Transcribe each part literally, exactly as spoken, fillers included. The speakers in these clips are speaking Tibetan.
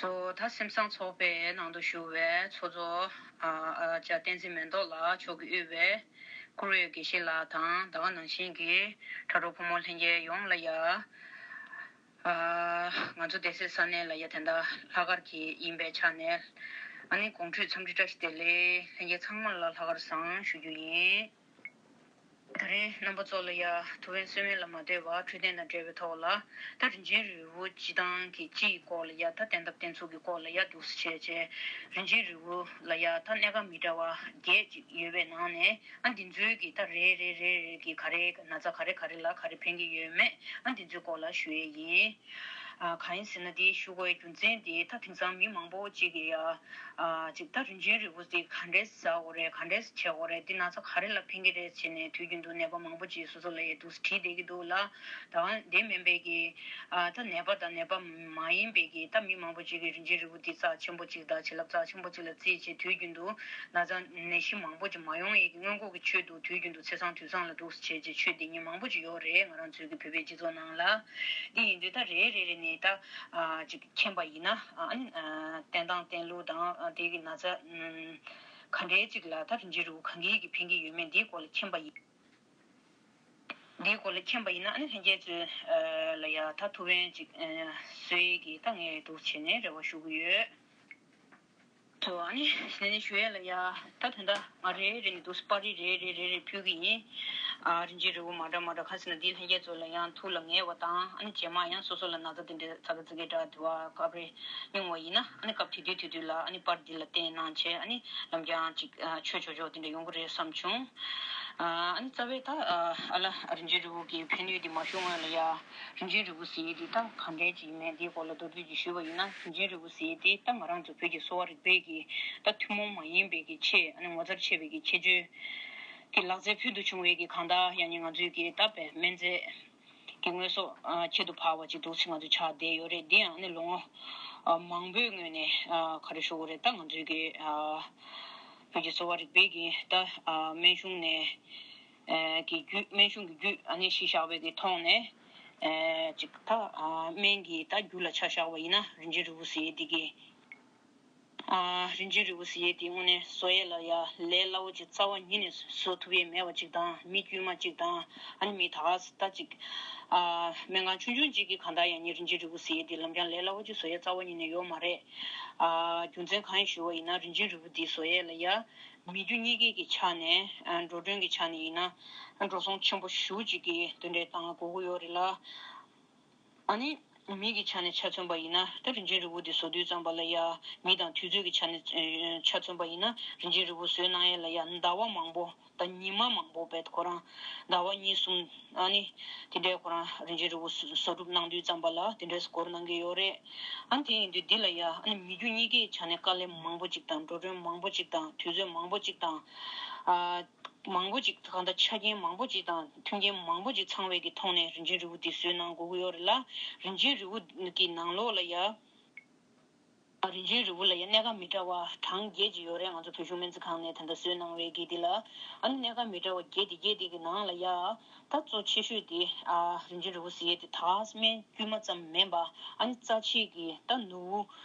ད་སེམས་བཟང་ཚོགས་པའི་ནང་དུ་ཞུགས་པའི་ཚོགས་གཙོ་ཨ་ཨ་ལྕགས་བསྟན་འཛིན་མེ་ཏོག་ལགས་མཆོག་གིས་དབུས་པའི་བཀུར་འོས་དགེ་བཤེས་ལགས་དང་ད་ག་ནང་བཞིན་གྱི་དྲ་གྲོགས་ཕོ་མོ་ལྷན་རྒྱས་ཡོངས་ལ་ཡ། ཨ་ང་ཚོ་སྡེ་སྲིད་ས་གནས་ལ་ཡ་དེ་འདྲ་ལྷག་དཀར་གྱི་ཡིན་པའི་ཆ་ནས། ཨ་ནི་དགོང་དྲོའི་འཚམས་འདྲི་བཀྲ་ཤིས་བདེ་ལེགས། ལྷན་རྒྱས་ཚང་མ་ལ་ལྷག་དཀར་བཟང་ཞུ་རྒྱུ་ཡིན། ད་རིང་རྣམ་པ་ཚོ་ལ་ཡ་ཐུ་ཝན་གསོལ་སྨན་ལ་མ་ལྟོས་པར་འཕྲོད་བསྟེན་དང་འབྲེལ་བའི་ཐོག་ལ་ད་རིན་ཆེན་རིལ་བུ་སྤྱི་བཏང་གི་སྤྱི་ཡི་སྐོར་ལ་ཡ་ད་བསྟེན་ཐབས་བསྟེན་ཚུལ་གྱི་སྐོར་ལ་ཡ་འདུག་སེ་བྱས་བྱས། རིན་ཆེན་རིལ་བུ་ལ་ཡ་ད་སྣ་ཁ་མི་འདྲ་བ་བརྒྱད་ཅིག་ཡོད་པའི་ནང་ནས། ཨ་འདི་ཚོའི་གི་ད་རེ་རེ་རེ་རེ་གི་ག་རེ་ན་ཚ་ག་རེ་ག་རེ་ལ་ག་རེ་ཕན་གྱི་ཡོད་མེད། ཨ་འདི་ཚོའི་སྐོར་ལ་ཞུ་ཡས་ཡིན། ཨ་གང་ཡིན་ཟེར་ན་དེ་ཞུ་དགོས་རྒྱུ་མཚན་དེ་ད་དེང་སང་མི་མང་པོ་ཅིག་གིས་ཡ། ཨ་ཅིག་ད་རིན་ཆེན་རིལ་བུ་དེ་ག་འདྲས་ཟ་དགོས་རེད། ག་འདྲས་བྱེད་དགོས་རེད། དེ་ན་ཚ་ག་རེ་ལ་ཕན་གྱི་རེད་བྱས་ནས་དུས་རྒྱུན་དུ་ནད་པ་མང་པོ་ཅིག་སོ་སོ་ལ་ཡ་འདུག་སེ་དྲིས་བསྡད་ཀྱི་འདུག་ལ། ད་དེ་མིན་པའི་གི། ཨ་ད་ནད་པ་དང་ནད་པ་མ་ཡིན་པའི་གི་ད་མི་མང་པོ་ཅིག་གིས་རིན་ཆེན་རིལ་བུ་འདི་རྩ་ཆེན་པོ་ཅིག་དང་བྱིན་རླབས་རྩ་ཆེན་པོ་ཅིག་ལ་བརྩིས་བྱས་དུས་རྒྱུན་དུ་ན་ཚ་ནད་གཞི་མང་པོ་ཅིག་མ་ཡོང་ཡས་ཀྱི་སྔོན་འགོག་གི་ཆེད་དུ་དུས་རྒྱུན་དུ་ཚེས་བཟང་དུས་བཟང་ལ་འདུག་སེ་བྱས་བྱས་མཆོད་བསྡད་མཁན་མང་པོ་ཅིག་ཡོད་རེད། ང་རང་ཚོའི་གི་བོད་པའི་སྤྱི་ཚོགས་ནང་ལ། འདི་ཡིན་དུས་ད་རེ་རེ་རེ་ནས་ད་ཨ་ཅིག་མཁྱེན་པ་ཡིན་ན། ཨ་ནི་ཨ་བསྟེན་སྟངས་བསྟེན་ལུགས་དང་། ཨ་དེ་གི་ན་ཚ་ཨམ་ག་འདྲའི་ཅིག་ལ་ད་རིན་ཆེན་རིལ་བུ་གང་གིས་གི་ཕན་གྱི་ཡོད་མེད་འདིའི་སྐོར་ལ་མཁྱེན་པ་ཡིན། འདིའི་སྐོར་ལ་མཁྱེན་པ་ཡིན་ན། ཨ་ནི་ལྷན་རྒྱས་ཚོས་ཨ་ལ་ཡ་ད་ཐུ་ཝན་ཅིག་ཨ་བཟོ་ཡས་ཀྱི་ད་ངས་འདུག་བྱས་ནས་རེ་བ་ཞུ་གི་ཡོད། ཐུ་ཨ་ནི་ཞེ་ནས་ཞུ་ཡས་ལ་ཡ། ད་དོན་དག་ང་རེ་རེ་ནས་འདུག་སེ་པར་རིས་རེ་རེ་རེ་རེ་ཕུལ་གི་ཡིན། ཨ་རིན་ཆེན་རིལ་བུ་མ་འདྲ་མ་འདྲ་ག་ཟེར་ན་འདི་ལྷན་རྒྱས་ཚོ་ལ་ཡང་ཐུགས་ལ་ངེས་པ་དང་། ཨ་ནི་རྗེས་མ་ཡང་སོ་སོ་ལ་ན་ཚ་དེ་འདྲའི་ཚ་ཚ་ཙི་གེ་འདྲ་དུ་བ་སྐབས་རེ་ཡོང་བ་ཡིན་ན། ཨ་ནི་སྐབས་དེ་དུས་དེ་དུས་ལ་ཨ་ནི་པར་འདི་ལ་བསྟན་གནང་བྱས། ཨ་ནི་ལམ་རྒྱང་ཅིག་ཨ་ཆོས་ཆོས་ཆོས་དེ་འདྲ་ཡོང་གི་རེད་བསམ་བྱུང་། ཨ་ནི་རྩ་བའི་ད་ཨ་ལ་རིན་ཆེན་རིལ་བུ་གི་ཕན་ནུས་དེ་མ་ཞུ་སྔོན་ལ་ཡ། རིན་ཆེན་རིལ་བུ་ཟེར་ཡས་དེ་ད་ག་འདྲས་ཅིག་ཡིན་མིན་དེའི་སྐོར་ལ་མདོར་བསྡུས་ཅིག་ཞུས་པ་ཡིན་ན། རིན་ཆེན་རིལ་བུ་ཟེར་ཡས་དེ་ད་ང་རང་ཚོ་བོད་ཀྱི་གསོ་བ་རིག་པའི་གི་ད་ཐུན་མོང་མ་ཡིན་པའི་གི་ཆེད། ཨ་ནི་ངོ་མཚར་ཆེ་བའི་གི་ཁྱད་ཆོས་ཀྱི་ལག་རྩལ་ཕུལ་དུ་བྱུང་བའི་གི་གང་ལྟར་ཡང་ནི་ང་ཚོའི་གི་ད་བའི་སྨན་རྫས་ཀྱི་དངོས་ཟོག་ཨ་ཁྱད་དུ་འཕགས་པ་ཅིག་འདུག་སེ་ང་ཚོ་ཆགས་བསྡད་ཡོད་རེད། འདི་ཡང་ནི་ལོ་ངོ་ཨ་མང་པོའི་སྔོན་ནས་ཨ་ག་རེ་ཞུ་དགོས་རེད། ད་ང་ཚོའི་གི་ཨ་བོད་ཀྱི་གསོ་བ་རིག་པའི་གི་ད་ཨ་སྨན་གཞུང་ནས་ཨ་གི་རྒྱུད། སྨན་གཞུང་གི་རྒྱུད་ཨ་ནི་གཞི་བཞག་པའི་གི་ཐོག་ནས། ཨ་ཅིག་ད་ཨ་སྨན་གྱི་ད་རྒྱུད་ལ་ཆ་བཞག་པ་ཡིན་ན་རིན་ཆེན་རིལ་བུ་ཟེར་ཡས་འདི་གི། ཨ་རིན་ཆེན་རིལ་བུ་ཟེར་ཡས་དེ་དངོས་གནས་བཟོ་ཡས་ལ་ཡ་ལས་སླ་བོ་ཅིག། རྩ་བ་ཉིད་ནས་བཟོ་ཐུབ་ཡས་མེད་པ་ཅིག་དང་། མི་དཀྱུས་མ་ཅིག་དང་། ཨ་ནི་མི་ད་ག་ད་ཅིག་ཨ་སྨན་ཁང་ཆུང་ཆུང་ཅིག་གིས་གང་ལྟར་ཡང་ནི་རིན་ཆེན་རིལ་བུ་ཟེར་ཡས་དེ་ལམ་རྒྱང་ལས་སླ་བོ་ཅིག་བཟོ་ཡས་རྩ་བ་ཉིད་ནས་ཡོད་མ་རེད། ཨ་རྒྱུ་མཚན་གང་ཡིན་ཞུ་བ་ཡིན་ན། རིན་ཆེན་རིལ་བུ་འདི་བཟོ་ཡས་ལ་ཡ་མི་རྒྱུ་གཉིས་ཀའི་གི་ཆ་ནས། ཨ་འགྲོ་གྲོན་གྱི་ཆ་ནས་ཡིན་ན་འགྲོ་སོང་ཆེན་པོ་ཞེ་པོ་ཅིག་གི་དེ་འདྲའི་བཏང་དགོས་ཀྱི་ཡོད་རེད་ལ། ཨ་ནི་མི་གི་ཆ་ནས་ཆ་མཚོན་པ་ཡིན་ན། ད་རིན་ཆེན་རིལ་བུ་འདི་བཟོ་དུས་ཙམ་པ་ལ་ཡ། མི་དང་དུས་ཚོད་ཀྱི་ཆ་ནས་ཨ་ཆ་མཚོན་པ་ཡིན་ན། རིན་ཆེན་རིལ་བུ་བཟོས་གནང་ཡས་ལ་ཡ་ཟླ་བ་མང་པོ་དང་ཉི་མ་མང་པོ་བས་ཁོ་རང་ཟླ་བ་གཉིས་གསུམ། ཨ་ནི་དེ་འདྲའི་ཁོ་རང་རིན་ཆེན་རིལ་བུ་བཟོ་བཟོ་སྒྲུབ་གནང་དུས་ཙམ་པ་ལ་དེ་འདྲའི་འགོར་གནང་གི་ཡོད་རེད། ཨ་ནི་དེ་ཡིན་དུས་འདི་ལ་ཡ་ཨ་ནི་མི་རྒྱུ་གཉིས་ཀའི་ཆ་ནས་དཀའ་ལས་མང་པོ་ཅིག་དང་། འགྲོ་གྲོན་མང་པོ་ཅིག་དང་། དུས་ཚོད་མང་པོ་ཅིག་དང་། ཨ་མང་པོ་ཅིག། གང་ལྟར་ཆ་རྐྱེན་མང་པོ་ཅིག་དང་མཐུན་རྐྱེན་མང་པོ་ཅིག་ཚང་བའི་གི་ཐོག་ནས་རིན་ཆེན་རིལ་བུ་འདི་བཟོས་གནང་དགོས་ཀྱི་ཡོད་རེད་ལ། རིན་ཆེན་རིལ་བུ་གི་ནང་ལོགས་ལ་ཡ། རིན་ཆེན་རིལ་བུ་ལ་ཡ་སྣ་ཁ་མི་འདྲ་བ་གྲངས་བརྒྱད་ཅིག་ཡོད་རེད། ང་ཚོ་བོད་གཞུང་སྨན་རྩིས་ཁང་ནས་ད་ལྟ་བཟོས་གནང་བའི་གི་འདི་ལ། ཨ་ནི་སྣ་ཁ་མི་འདྲ་བ་བརྒྱད་དེ་བརྒྱད་དེ་གི་ནང་ལ་ཡ། ད་གཙོ་ཆེ་ཤོས་དེ་ཨ་རིན་ཆེན་རིལ་བུ་ཟེར་ཡས་དེ་ད་སྨན་དཀྱུས་མ་ཙམ་མིན་པ། ཨ་ནི་རྩ་ཆེ་གི་ད་ནོར་བུ་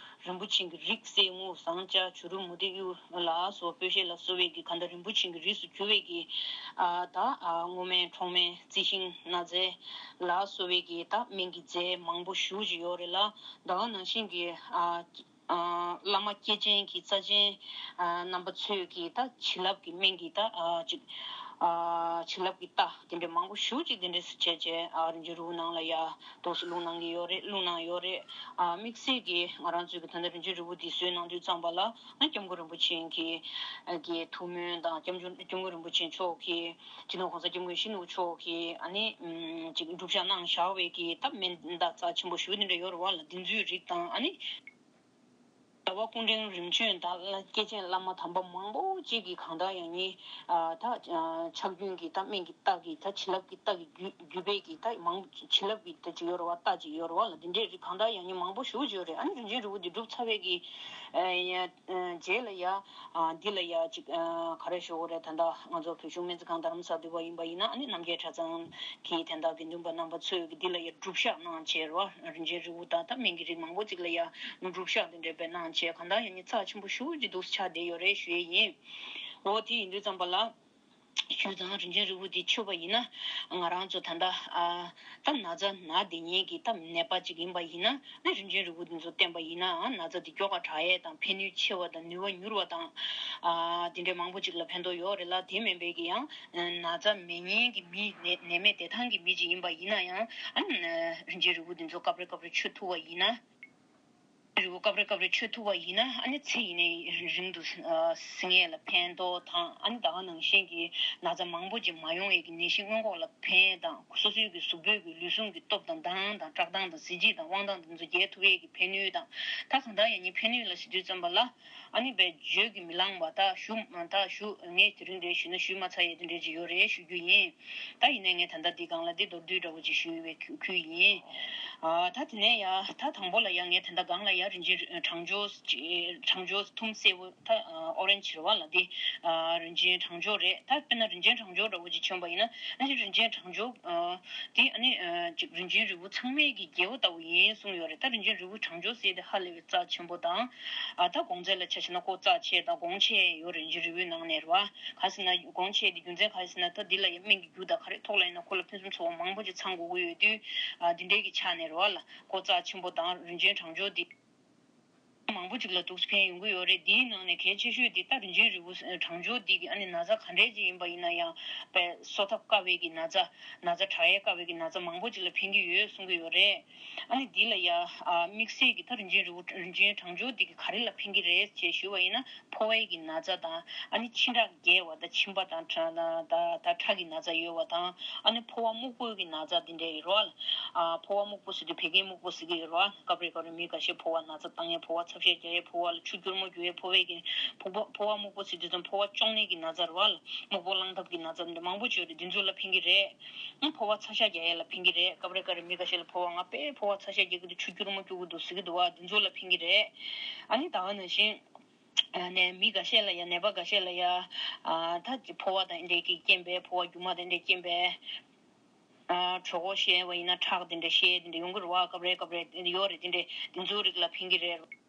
རིན་པོ་ཆེ་གི་རིགས་གསེར་དངུལ་ཟངས་ལྕགས་བྱུ་རུ་མུ་ཏིག་གཡུ་ལ་སོགས་སྤོས་ཤེལ་ལ་སོགས་པའི་གི་གང་ལྟར་རིན་པོ་ཆེ་གི་རིགས་སུ་གྱུར་པའི་གི་ཨ་ད་ཨ་སྔོ་སྨན་ཁྲོག་སྨན་རྩི་ཤིང་སྣ་རྫས་ལ་སོགས་པའི་གི་ད་སྨན་གྱི་རྫས་མང་པོ་ཞེ་པོ་ཅིག་ཡོད་རེད་ལ། ད་ག་ནང་བཞིན་གི་ཨ་ཨ་བླ་མ་སྐྱེས་ཆེན་གྱི་རྩ་ཆེན་ཨ་རྣམ་པ་ཚོས་ཀྱི་ད་བྱིན་རླབས་ཀྱི་སྨན་གྱི་ད་ཨ་ཅིག་ཨ་བྱིན་རླབས་ཀྱི་རྟ་དེ་འདྲ་མང་པོ་ཞེ་པོ་ཅིག་དེ་འདྲ་བྱས་བྱས། ཨ་རིན་ཆེན་རིལ་བུ་ནང་ལ་ཡ་འདུག་སེ་བླུགས་གནང་གི་ཡོད་རེད། བླུགས་གནང་ཡོད་རེད། ཨ་དམིགས་བསལ་གྱི་ང་རང་ཚོའི་གི་ད་ལྟ་རིན་ཆེན་རིལ་བུ་འདི་བཟོས་གནང་དུས་ཙམ་པ་ལ། ཨ་སྐྱབས་མགོན་རིན་པོ་ཆེ་གི་ཨ་གི་ཐུགས་སྨོན་དང་། སྐྱབས་མགོན་སྐྱབས་མགོན་རིན་པོ་ཆེ་མཆོག་གིས། སྤྱི་ནོར་༸གོང་ས་༸སྐྱབས་མགོན་ཆེན་པོ་མཆོག་གིས་ཨ་ནི་ཨམ་ཅིག་སྒྲུབ་བཞག་གནང་བཞག་པའི་གི་ད་སྨན་ད་རྩ་ཆེན་པོ་ཞེ་པོ་དེ་འདྲ་ཡོད་རེད་བ་ལ། འདི་ཚོའི་རིགས་དང་། ཨ་ནི། རྒྱལ་བ་སྐུ་ཕྲེང་རིམ་བྱོན་དང་བླ་སྐྱེས་ཆེན་བླ་མ་དམ་པ་མང་པོ་ཅིག་གིས་གང་ལྟར་ཡང་ནི་ཨ་ད་ཨ་ཕྱག་རྒྱུན་གྱི་ད་སྨན་གྱི་རྟགས་ཀྱི་ད་བྱིན་རླབས་ཀྱི་རྟགས་ཀྱི་བརྒྱུད་བརྒྱུད་སྤེལ་གྱི་ད་མང་བྱིན་རླབས་ཀྱི་ད་ཅིག་ཡོད་རེད་བ། རྟགས་ཅིག་ཡོད་རེད་བ་ལ། འདི་འདྲའི་རིགས་གང་ལྟར་ཡང་ནི་མང་པོ་ཞེ་པོ་ཅིག་ཡོད་རེད། ཨ་ནི་རིན་ཆེན་རིལ་བུ་འདི་གྲུབ་ཚར་བའི་གི་ཨ་ཡ་ཨ་རྗེས་ལ་ཡ་ཨ་འདི་ལ་ཡ་ཅིག་ཨ་ག་རེ་ཞུ་དགོས་རེད། ད་ལྟ་ང་ཚོ་བོད་གཞུང་སྨན་རྩིས་ཁང་རྡ་རམ་ས་ལ་འདུས་པ་ཡིན་པ་ཡིན་ན། ཨ་ནི་རྣམ་རྒྱལ་གྲྭ་ཚང་གི་ད་ལྟ་དགེ་འདུན་པ་རྣམ་པ་ཚོས་ཀྱི་འདི་ལ་ཡ་སྒྲུབ་ཞག་གནང་བྱས་རེད་བ། རིན་ཆེན་རིལ་བུ་དང་ད་སྨན་གྱི་རིགས་མང་པོ་ཅིག་ལ་ཡ་སྒྲུབ་ཞག་འདི་འདྲ་སྦེ་གནང་བྱས་གང་ལྟར་ཡང་ནི་རྩ་ཆེན་པོ་ཞེ་པོ་ཅིག་འདུག་ཆགས་བསྡད་ཡོད་རེད་ཞུ་ཡས་ཡིན། འོ་དེ་ཡིན་དུས་ཙམ་པ་ལ། ཞུས་ཙང་རིན་ཆེན་རིལ་བུ་འདི་མཆོད་པ་ཡིན་ན། ང་རང་ཚོ་ད་ལྟ་ཨ་ད་ན་ཚ་ན་བསྡད་མཁན་གྱི་ད་ནད་པ་ཅིག་ཡིན་པ་ཡིན་ན། ཨ་ནི་རིན་ཆེན་རིལ་བུ་འདི་ཚོ་བསྟེན་པ་ཡིན་ན་ཨ་ན་ཚ་འདི་མགྱོགས་པ་དྲག་ཡས་དང་ཕན་ནུས་ཆེ་བ་དང་ནུས་པ་མྱུར་བ་དང་། ཨ་འདི་འདྲའི་མང་པོ་ཅིག་ལ་ཕན་ཐོགས་ཡོད་རེད་ལ། དེ་མིན་པའི་གི་ཡང་ན་ཚ་མེད་མཁན་གྱི་མི་ནད་ནད་མེད་བདེ་ཐང་གི་མི་ཅིག་ཡིན་པ་ཡིན་ན་ཡང་། ཨ་ནི་རིན་ཆེན་རིལ་བུ་འདི་ཚོ་སྐབས་རེ་སྐབས་རེ་མཆོད་ཐུབ་པ་ཡིན་ན། རིལ་བུ་སྐབས་རེ་སྐབས་རེ་མཆོད་ཐུབ་པ་ཡིན་ན། ཨ་ནི་ཚེ་ཡུན་རིང་དུ་ཨ་བསྲིང་ཡས་ལ་ཕན་ཐོགས་དང་། ཨ་ནི་ད་ག་ནང་བཞིན་གྱི་ན་ཚ་མང་པོ་ཅིག་མ་ཡོང་ཡས་ཀྱི་ནད་གཞི་སྔོན་འགོག་ལ་ཕན་དང་། སོ་སོའི་གི་གཟུགས་པོའི་གི་ལུས་ཟུངས་ཀྱི་སྟོབས་དང་མདངས་དང་བཀྲག་མདངས་དང་གཟི་བརྗིད་དང་དབང་ཐང་དེ་ཚོ་རྒྱས་ཐུབ་ཡས་ཀྱི་ཕན་ནུས་དང་། ད་གང་ལྟར་ཡང་ནི་ཕན་ནུས་ལ་ཟེར་དུས་ཙམ་པ་ལ། ཨ་ནི་དཔེ་བརྗོད་ཀྱིས་མི་ལང་བ། ད་ཞུ་ད་ཞུ་ངས་དེ་རིང་འདིར་ཞུས་ན་ཞུས་མ་ཚར་ཡས་དེ་འདྲས་ཅིག་ཡོད་རེད་ཞུ་རྒྱུ་ཡིན། ད་ཡིན་ནའི་ངས་ད་ལྟ་འདི་སྒང་ལ་འདི་མདོར་བསྡུས་འདྲ་བོ་ཅིག་ཞུས་པའི་ཁུལ་ཡིན། ཨ་ད་དེ་ནས་ཡ་ད་དང་པོ་ལ་ཡ་ངས་ད་ལྟ་སྒང་ལ་ཡ་རིན་ཆེན་གྲང་སྦྱོར་གྲང་སྦྱོར་ཐུམ་སེར་པོ་ད་ཨོ་རེན་ཇི་རེད་བ་ལ། འདི་རིན་ཆེན་གྲང་སྦྱོར་རེད། ད་དཔེར་ན་རིན་ཆེན་གྲང་སྦྱོར་འདྲ་བོ་ཅིག་མཚོན་པ་ཡིན་ན། ཨ་ནི་རིན་ཆེན་གྲང་སྦྱོར་འདི་ཨ་ནི་ཅིག་རིན་ཆེན་རིལ་བུ་ཚང་མའི་གི་རྒྱལ་པོ་ལྟ་བུ་ཡིན་གསུངས་ཡོད་རེད། ད་རིན་ཆེན་རིལ་བུ་གྲང་སྦྱོར་ཟེར་དེ་ཧ་ལས་པའི་རྩ་ཆེན་པོ་དང་། ཨ་ད་གོང་ཚད་ལ་ཆ་བཞག་ན་ཁོ་རྩ་ཆེ་དང་གོང་ཆེ་ཡོད་རེད། རིན་ཆེན་རིལ་བུའི་ནང་ནས་རེད་བ། ག་ཟེར་ན་གོང་ཆེ་དེ་རྒྱུ་མཚན་ག་རེ་ཟེར་ན། ད་འདི་ལ་ཡང་སྨན་གྱི་རྒྱུ་དང་ག་རེ་ཐོག་ལ་ཡིན་ན་ཁོ་ལ་ཕུན་སུམ་ཚོགས་པ་མང་པོ་ཅིག་ཚང་དགོས་ཀྱི་ཡོད་དུས། ཨ་འདི་འདྲའི་གི་ཆ་ནས་རེད་བ་ལ། ཁོ་རྩ་ཆེན་པོ་དང་རིན་ཆེན་གྲང་སྦྱོར་འདི་མང་པོ་ཅིག་ལ་འདུག་ཕན་ཡོང་གི་ཡོད་རེད། འདིའི་ནང་ནས་གལ་ཆེ་ཤོས་འདི་ད་རིན་ཆེན་རིལ་བུ་གྲང་སྦྱོར་འདི་གི་ཨ་ནི་ན་ཚ་ག་འདྲས་ཅིག་ཡིན་པ་ཡིན་ན་ཡང་། དཔེ་གསོ་ཐབས་དཀའ་བའི་གི་ན་ཚ། ན་ཚ་དྲག་ཡས་དཀའ་བའི་གི་ན་ཚ་མང་པོ་ཅིག་ལ་ཕན་གྱི་ཡོད་གསུང་གི་ཡོད་རེད། ཨ་ནི་འདི་ལ་ཡ་ཨ་དམིགས་བསལ་གྱི་ད་རིན་ཆེན་རིལ་བུ་རིན་ཆེན་གྲང་སྦྱོར་འདི་གི་ག་རེ་ལ་ཕན་གྱི་རེད་ཅེས་ཞུས་པ་ཡིན་ན། ཕོ་བའི་གི་ན་ཚ་དང་། ཨ་ནི་མཆིན་ཁྲག་རྒྱས་པ་དང་། མཆིན་པ་དང་ཁྲག་ད་ད་ཁྲག་གི་ན་ཚ་ཡོད་པ་དང་། ཨ་ནི་ཕོ་བ་སྨུག་པོའི་གི་ན་ཚ་འདི་འདྲ་ཡོད་རེད་བ། ཨ་ཕོ་བ་སྨུག་པོ་ཟེར་དུས་བད་ཀན་སྨུག་པོ་ཟེར་གྱི་ཡོད་རེད་བ། སྐབས་རེ་སྐབས་རེ་མི་འགའ་ཤས་ཕོ་བ་ན་ཚ་བཏང་ཡས། ཕོ་བ་ཚབ་ཤས་རྒྱག་ཡས། ཕོ་བ་ལ་ཆུ་སྐྱུར་མོ་རྒྱུ་ཡས། ཕོ་བའི་གི་ཕོ་བ་ཕོ་བ་སྨུག་པོ་ཟེར་དུས་ཙམ་ཕོ་བ་གཅོང་ནད་ཀྱི་ན་ཚ་རེད་བ། སྨུག་པོ་རླངས་ཐབས་ཀྱི་ན་ཚ་འདི་མང་པོ་ཅིག་ཡོད་རེད། འདི་ཚོ་ལ་ཕན་གྱི་རེད། ཨ་ཕོ་བ་ཚ་ཤ་རྒྱག་ཡས་ལ་ཕན་གྱི་རེད། སྐབས་རེ་སྐབས་རེ་མི་འགའ་ཤས་ལ་ཕོ་བ་ང་དཔེ་ཕོ་བ་ཚ་ཤ་རྒྱག་གི་འདུག་ཆུ་སྐྱུར་མོ་སྐྱུག་གི་འདུག་ཟེར་གྱི་འདུག་བ། འདི་ཚོ་ལ་ཕན་གྱི་རེད། ཨ་ནི་ད་ག་ནང་བཞིན། ཨ་ནས་མི་འགའ་ཤས་ལ་ཡ་ནད་པ་འགའ་ཤས་ལ་ཡ། ཨ་ད་ཕོ་བ་དང་འདྲེས་ཀྱི་རྐྱེན་པས། ཕོ་བ་རྒྱུ་མ་དང་འདྲེས་རྐྱེན་པས། ཨ་གྲོད་ཁོག་བཤལ་བ་ཡིན་ན་ཁྲག་དེ་འདྲ་བཤལ་དེ་འདྲ་ཡོང་གི་རེད་བ། སྐབས་རེ་སྐབས་རེ་ཡོད་རེད། དེ་འདྲ་དེ་ཚོའི་རིགས་ལ་ཕན་གྱི་རེད།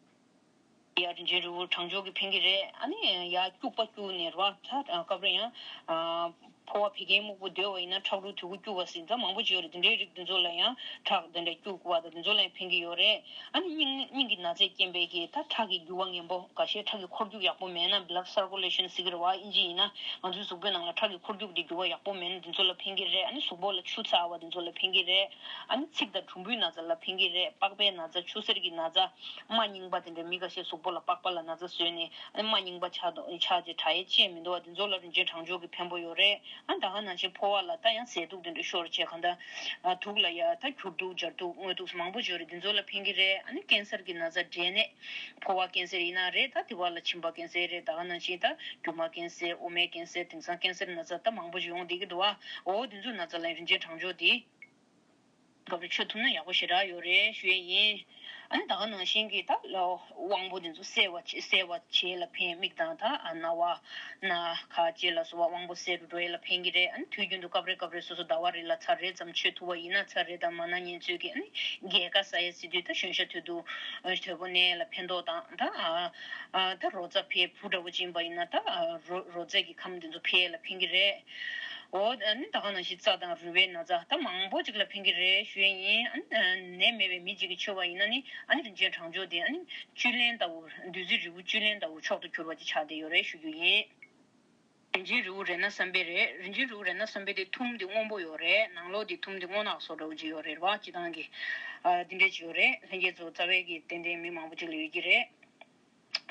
ཡ་རིན་ཆེན་རིལ་བུ་གྲང་སྦྱོར་གྱི་ཕན་གྱི་རེད། ཨ་ནི་ཡ་སྐྱུག་པ་སྐྱུག་ནས་རེད་བ། ད་སྐབས་རེ་ཡང་ཨ་ཕོ་བ་བད་ཀན་སྨུག་པོ་སྡོད་པ་ཡིན་ན་ཁྲག་རུལ་དུད་ཁུ་སྐྱུག་པ་ཟེར་ད་མང་པོ་ཅིག་ཡོད་རེད། དེ་འདྲའི་རིགས་དེ་ཚོ་ལ་ཡང་ཁྲག་དེ་འདྲ་སྐྱུག་པ་དང་དེ་ཚོ་ལ་ཡང་ཕན་གྱི་ཡོད་རེད། ཨ་ནི་སྙིང་སྙིང་གི་ན་ཚས་རྐྱེན་པས་ཀྱི་ད་ཁྲག་གི་རྒྱུ་བ་ངན་པོ་འགའ་ཤས་ཁྲག་གི་འཁོར་རྒྱུག་ཡག་པོ་མེད་ན་blood circulation ཟེར་གྱི་རེད་བ་ཨིན་ཇི་ཡིན་ན། ང་ཚོའི་གཟུགས་པོའི་ནང་ལ་ཁྲག་གི་འཁོར་རྒྱུག་དེ་རྒྱུ་བ་ཡག་པོ་མེད་ན་དེ་ཚོ་ལ་ཕན་གྱི་རེད། ཨ་ནི་གཟུགས་པོ་ལ་ཆུ་ཚ་བ་དེ་ཚོ་ལ་ཕན་གྱི་རེད། ཨ་ནི་ཚིགས་དང་གྲུམ་བུའི་ན་ཚ་ལ་ཕན་གྱི་རེད། པགས་པའི་ན་ཚ། ཆུ་སེར་གྱི་ན་ཚ། རྨ་རྙིང་པ་དེ་འདྲ་མི་འགའ་ཤས་གཟུགས་པོ་ལ་པགས་པ་ལ་ན་ཚ་བཟོས་ནས་ཨ་ནི་རྨ་རྙིང་པ་ཆགས་འདུག་ཆགས་རྗེས་དྲག་ཡས་ཅི་ཡང་མི་འདུག་བ། དེ་ཚོ་ལ་རིན་ཆེན་གྲང་སྦྱོར་གྱི་ཕན་པོ་ཡོད་རེད། ཨ་ནི་ད་ག་ནང་བཞིན་ཕོ་བ་ལ་ད་ཡང་ཟས་དུག་དེ་འདྲ་ཤོར་བྱས་གང་ལྟར་ཨ་དུག་ལ་ཡ་ད་གྱུར་དུག་སྦྱར་དུག་དངོས་དུག་མང་པོ་ཅིག་ཡོད་རེད། དེ་ཚོ་ལ་ཕན་གྱི་རེད། ཨ་ནི་ཀེན་སར་གྱི་ན་ཚ་འབྲས་ནད། ཕོ་བ་ཀེན་སར་ཡིན་ན་རེད། ད་དེ་བ་ལ་མཆིན་པ་ཀེན་སར་རེད། ད་ག་ནང་བཞིན་ད་རྒྱུ་མ་ཀེན་སར། དབུ་མའི་ཀེན་སར། དེང་སང་ཀེན་སར་ན་ཚ་ད་མང་པོ་ཅིག་ཡོང་བསྡད་ཀྱི་འདུག་བ། འོ་དེ་ཚོའི་ན་ཚ་ལ་རིན་ཆེན་གྲང་སྦྱོར་དེ་སྐབས་རེ་མཆོད་ཐུབ་ན་ཡག་པོ་ཞེ་དྲག་ཡོད་རེད་ཞུ་ཡས་ཡིན། ཨ་ནི་ད་ག་ནང་བཞིན་གྱི་ད་ལོ་དབང་པོ་དེ་ཚོ་གསལ་བ་བྱེད་གསལ་བ་བྱེད་ལ་ཕན། མིག་དང་ད་ཨ་རྣ་བ་སྣ་ཁ་ལྕེ་ལ་སོགས་པ་དབང་པོ་གསལ་རུ་འགྲོ་ཡས་ལ་ཕན་གྱི་རེད། ཨ་ནི་དུས་རྒྱུན་དུ་སྐབས་རེ་སྐབས་རེ་སོ་སོ་ཟླ་བ་རེ་ལ་ཚར་རེ་ཙམ་མཆོད་ཐུབ་པ་ཡིན་ན། ཚར་རེ་དང་མ་ན་ཉན་ཚོད་ཀྱི་ཨ་ནི་རྒས་ཁ་ཟ་ཡས་ཟེར་དུས་ད་གཞོན་ཤ་དོད་དུ་དོད་པོ་གནས་ལ་ཕན་ཐོགས་དང་། ད་ཨ་ད་རོ་ཙ་འཕེལ་བུ་འདྲ་བོ་ཅིག་ཡིན་པ་ཡིན་ན་ད་རོ་རོ་ཙ་གི་ཁམས་དེ་ཚོ་འཕེལ་ལ་ཕན་གྱི་རེད། འོ་ཨ་ནི་ད་ག་ནང་བཞིན་རྩ་དང་རུས་པའི་ན་ཚ་ད་མང་པོ་ཅིག་ལ་ཕན་གྱི་རེད་ཞུ་ཡས་ཡིན། ཨ་ནི་ནད་མེད་པའི་མི་གཅིག་གིས་མཆོད་པ་ཡིན་ན་ནི་ཨ་ནི་རིན་ཆེན་གྲང་སྦྱོར་དེ་ཨ་ནི་བཅུད་ལེན་ལྟ་བུ། བདུད་རྩི་རིལ་བུ་བཅུད་ལེན་ལྟ་བུ་མཆོག་ཏུ་གྱུར་པ་ཅིག་ཆགས་བསྡད་ཡོད་རེད་ཞུ་རྒྱུ་ཡིན། རིན་ཆེན་རིལ་བུ་རཏྣ་བསམ་འཕེལ་རེད། རིན་ཆེན་རིལ་བུ་རཏྣ་བསམ་འཕེལ་དེ་ཐུམ་དེ་སྔོན་པོ་ཡོད་རེད། ནང་ལོགས་དེ་ཐུམ་དེ་སྔོ་ནག་བཟོ་འདྲ་བོ་ཅིག་ཡོད་རེད་བ། སྤྱི་བཏང་གི་ཨ་འདི་འདྲས་ཅིག་ཡོད་རེད། ལྷན་རྒྱས་ཚོ་རྩ་བའི་གི་ཏན་ཏན་མི་མང་པོ་ཅིག་ལ་ཡོད་ཀྱི་རེད།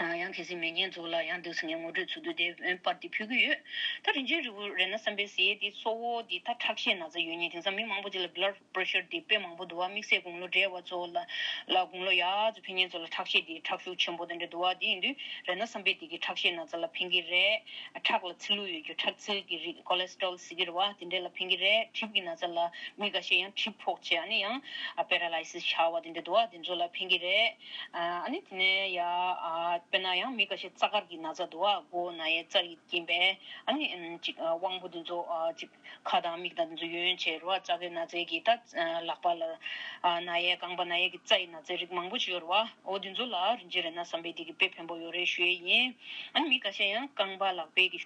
ཡང་གལ་སྲིད་མེད་མཁན་ཚོ་ལ་ཡང་འདུག་སེ་ངས་ངོ་སྤྲོད་ཚུལ་དུ་དེ་པར་དེ་ཕུལ་གྱི་ཡོད། ད་རིན་ཆེན་རིལ་བུ་རེད་ན་བསམ་པའི་ཟས་དེ་གཙོ་བོ་དེ་ད་ཁྲག་ཤེད་ན་ཚ་ཡོད་མཁན། དེང་སང་མི་མང་པོ་ཅིག་ལ་blood pressure དེ་དཔེ་མང་པོ་འདུག་བ། དམིགས་བསལ་དགུང་ལོ་བགྲེས་པ་ཚོ་ལ་ལ་དགུང་ལོ་ཡར་ཚོ་ཕེབས་མཁན་ཚོ་ལ་ཁྲག་ཤེད་དེ་ཁྲག་ཤུགས་ཆེན་པོ་དེ་འདྲ་འདུག་བ། དེ་ཡིན་དུས་རེད་ན་བསམ་པའི་དེ་གི་ཁྲག་ཤེད་ན་ཚ་ལ་ཕན་གྱི་རེད། ཁྲག་ལ་ཚིལ་ལུ་ཡོད་རྒྱུ་ཁྲག་ཚིལ་གྱི་རིགས་cholesterol ཟེར་གྱི་རེད་བ། དེ་འདྲ་ལ་ཕན་གྱི་རེད། གྲིབ་ཀྱི་ན་ཚ་ལ་མི་འགའ་ཤས་ཡང་གྲིབ་ཕོག་བྱས་ཨ་ནི་ཡང་paralysis ཆགས་པ་དེ་འདྲ་འདུག་བ། དེ་ཚོ་ལ་ཕན་གྱི་རེད། ཨ་ནི་དེ་ནས་ཡ་ཨ་དཔེར་ན་ཡང་མི་ཁ་ཤས་རྩ་དཀར་གྱི་ན་ཚ་འདུག་ཨ། མགོ་ན་ཡས་རྩ་ཡི་རྐྱེན་པས་ཨ་ནི་ཨམ་ཅིག་ཨ་དབང་པོ་དེ་ཚོ་ཨ་ཅིག་ཁ་དང་མིག་དང་དེ་ཚོ་ཡོན་བྱས་རོ། རྩ་དཀར་ན་ཚའི་གི་ད་ཨ་ལག་པ་ལ་ཨ་ན་ཡས་རྐང་པ་ན་ཡས་གི་རྩ་ཡི་ན་ཚའི་རིགས་མང་པོ་ཅིག་ཡོད་རེད་བ། འོ་དེ་ཚོ་ལ་རིན་ཆེན་རེད་ན་བསམ་པའི་དེ་གི་དཔེ་ཕན་པོ་ཡོད་རེད་ཞུ་ཡས་ཡིན། ཨ་ནི་མི་ཁ་ཤས་ཡང་རྐང་པ་ལག་པའི་གི་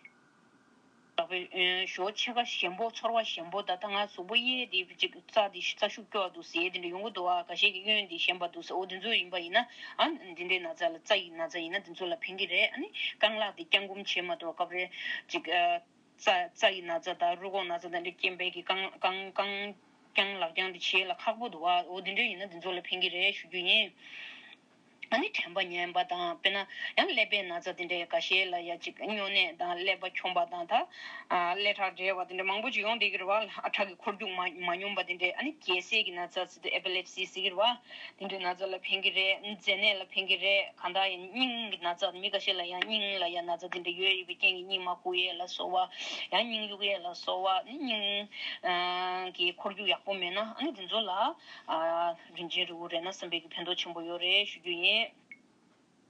ལག་པའི་གཡོན་ཞོ་ཕྱེད་ཀ་ཞན་པོ་ཚོར་བ་ཞན་པོ། ད་ལྟ་ང་གཟུགས་པོ་གཡས་དེ་ཅིག་རྩ་དེ་རྩ་ཤུགས་སྐྱོ་བ་འདུག་ཟེར་དེ་འདྲ་ཡོང་གི་འདུག་ཨ། ཁ་ཤས་ཀྱི་གཡོན་དེ་ཞན་པ་འདུག་ཟེར། འོ་དེ་ཚོ་ཡིན་པ་ཡིན་ན་ཨ་འདི་འདྲའི་ན་ཚ་ལ་རྩ་ཡི་ན་ཚ་ཡིན་ན་དེ་ཚོ་ལ་ཕན་གྱི་རེད། ཨ་ནི་རྐང་ལག་དེ་བརྐྱང་བསྐུམ་བྱེད་མ་ཐུབ་སྐབས་རེ་ཅིག་ཨ་རྩ་རྩ་ཡི་ན་ཚ་དང་རུས་ཁོག་ན་ཚ་དང་འདྲ་རྐྱེན་པས་ཀྱི་རྐང་རྐང་རྐང་རྐྱང་ལག་རྐྱང་དེ་བྱེད་ལ་ཁག་པོ་འདུག་ཨ། འོ་དེ་འདྲ་ཡིན་ན་དེ་ཚོ་ལ་ཕན་གྱི་རེད་ཞུ་རྒྱུ་ཡིན། ཨ་ནི་དྲན་པ་ཉམས་པ་དང་དཔེར་ན་ཡང་ཀླད་པའི་ན་ཚ་དེ་འདྲའི་འགའ་ཤས་ལ་ཡ་ཅིག་སྨྱོ་ནད་དང་ཀླད་པ་འཁྱོམ་པ་དང་ད་ཨ་ཀླད་ཁྲག་འདྲེས་པ་དེ་འདྲ་མང་པོ་ཅིག་ཡོང་བསྡད་ཀྱི་རེད་བ། ཨ་ཁྲག་གི་འཁོར་རྒྱུག་མ་མ་སྙོམས་པ་དེ་འདྲའི་ཨ་ནི་རྒྱལ་སྲས་ཀྱི་ན་ཚ་ཟེར་དུས་epilepsy ཟེར་གྱི་རེད་བ། དེ་འདྲའི་ན་ཚ་ལ་ཕན་གྱི་རེད། མཛེ་ནད་ལ་ཕན་གྱི་རེད། གང་ལྟར་ཡང་སྙིང་གི་ན་ཚ་མི་འགའ་ཤས་ལ་ཡང་སྙིང་ལ་ཡང་ན་ཚ་དེ་འདྲ་ཡོད་ཡོད་པའི་རྐྱེན་གྱིས་སྙིང་མ་ཁུག་ཡས་ལ་སོགས་པ་ཡང་སྙིང་གཡུག་ཡས་ལ་སོགས་པ་ཨ་ནི་སྙིང་ཨ་གི་འཁོར་རྒྱུག་ཡག་པོ་མེད་ན་ཨ་ནི་དེ་ཚོ་ལ། ཨ་རིན་ཆེན་རིལ་བུ་རེད་ན་བསམ་པའི་གི་ཕན་ཐོགས་ཆེན་པོ་ཡོད་རེད་ཞུ་རྒྱུ་ཡིན།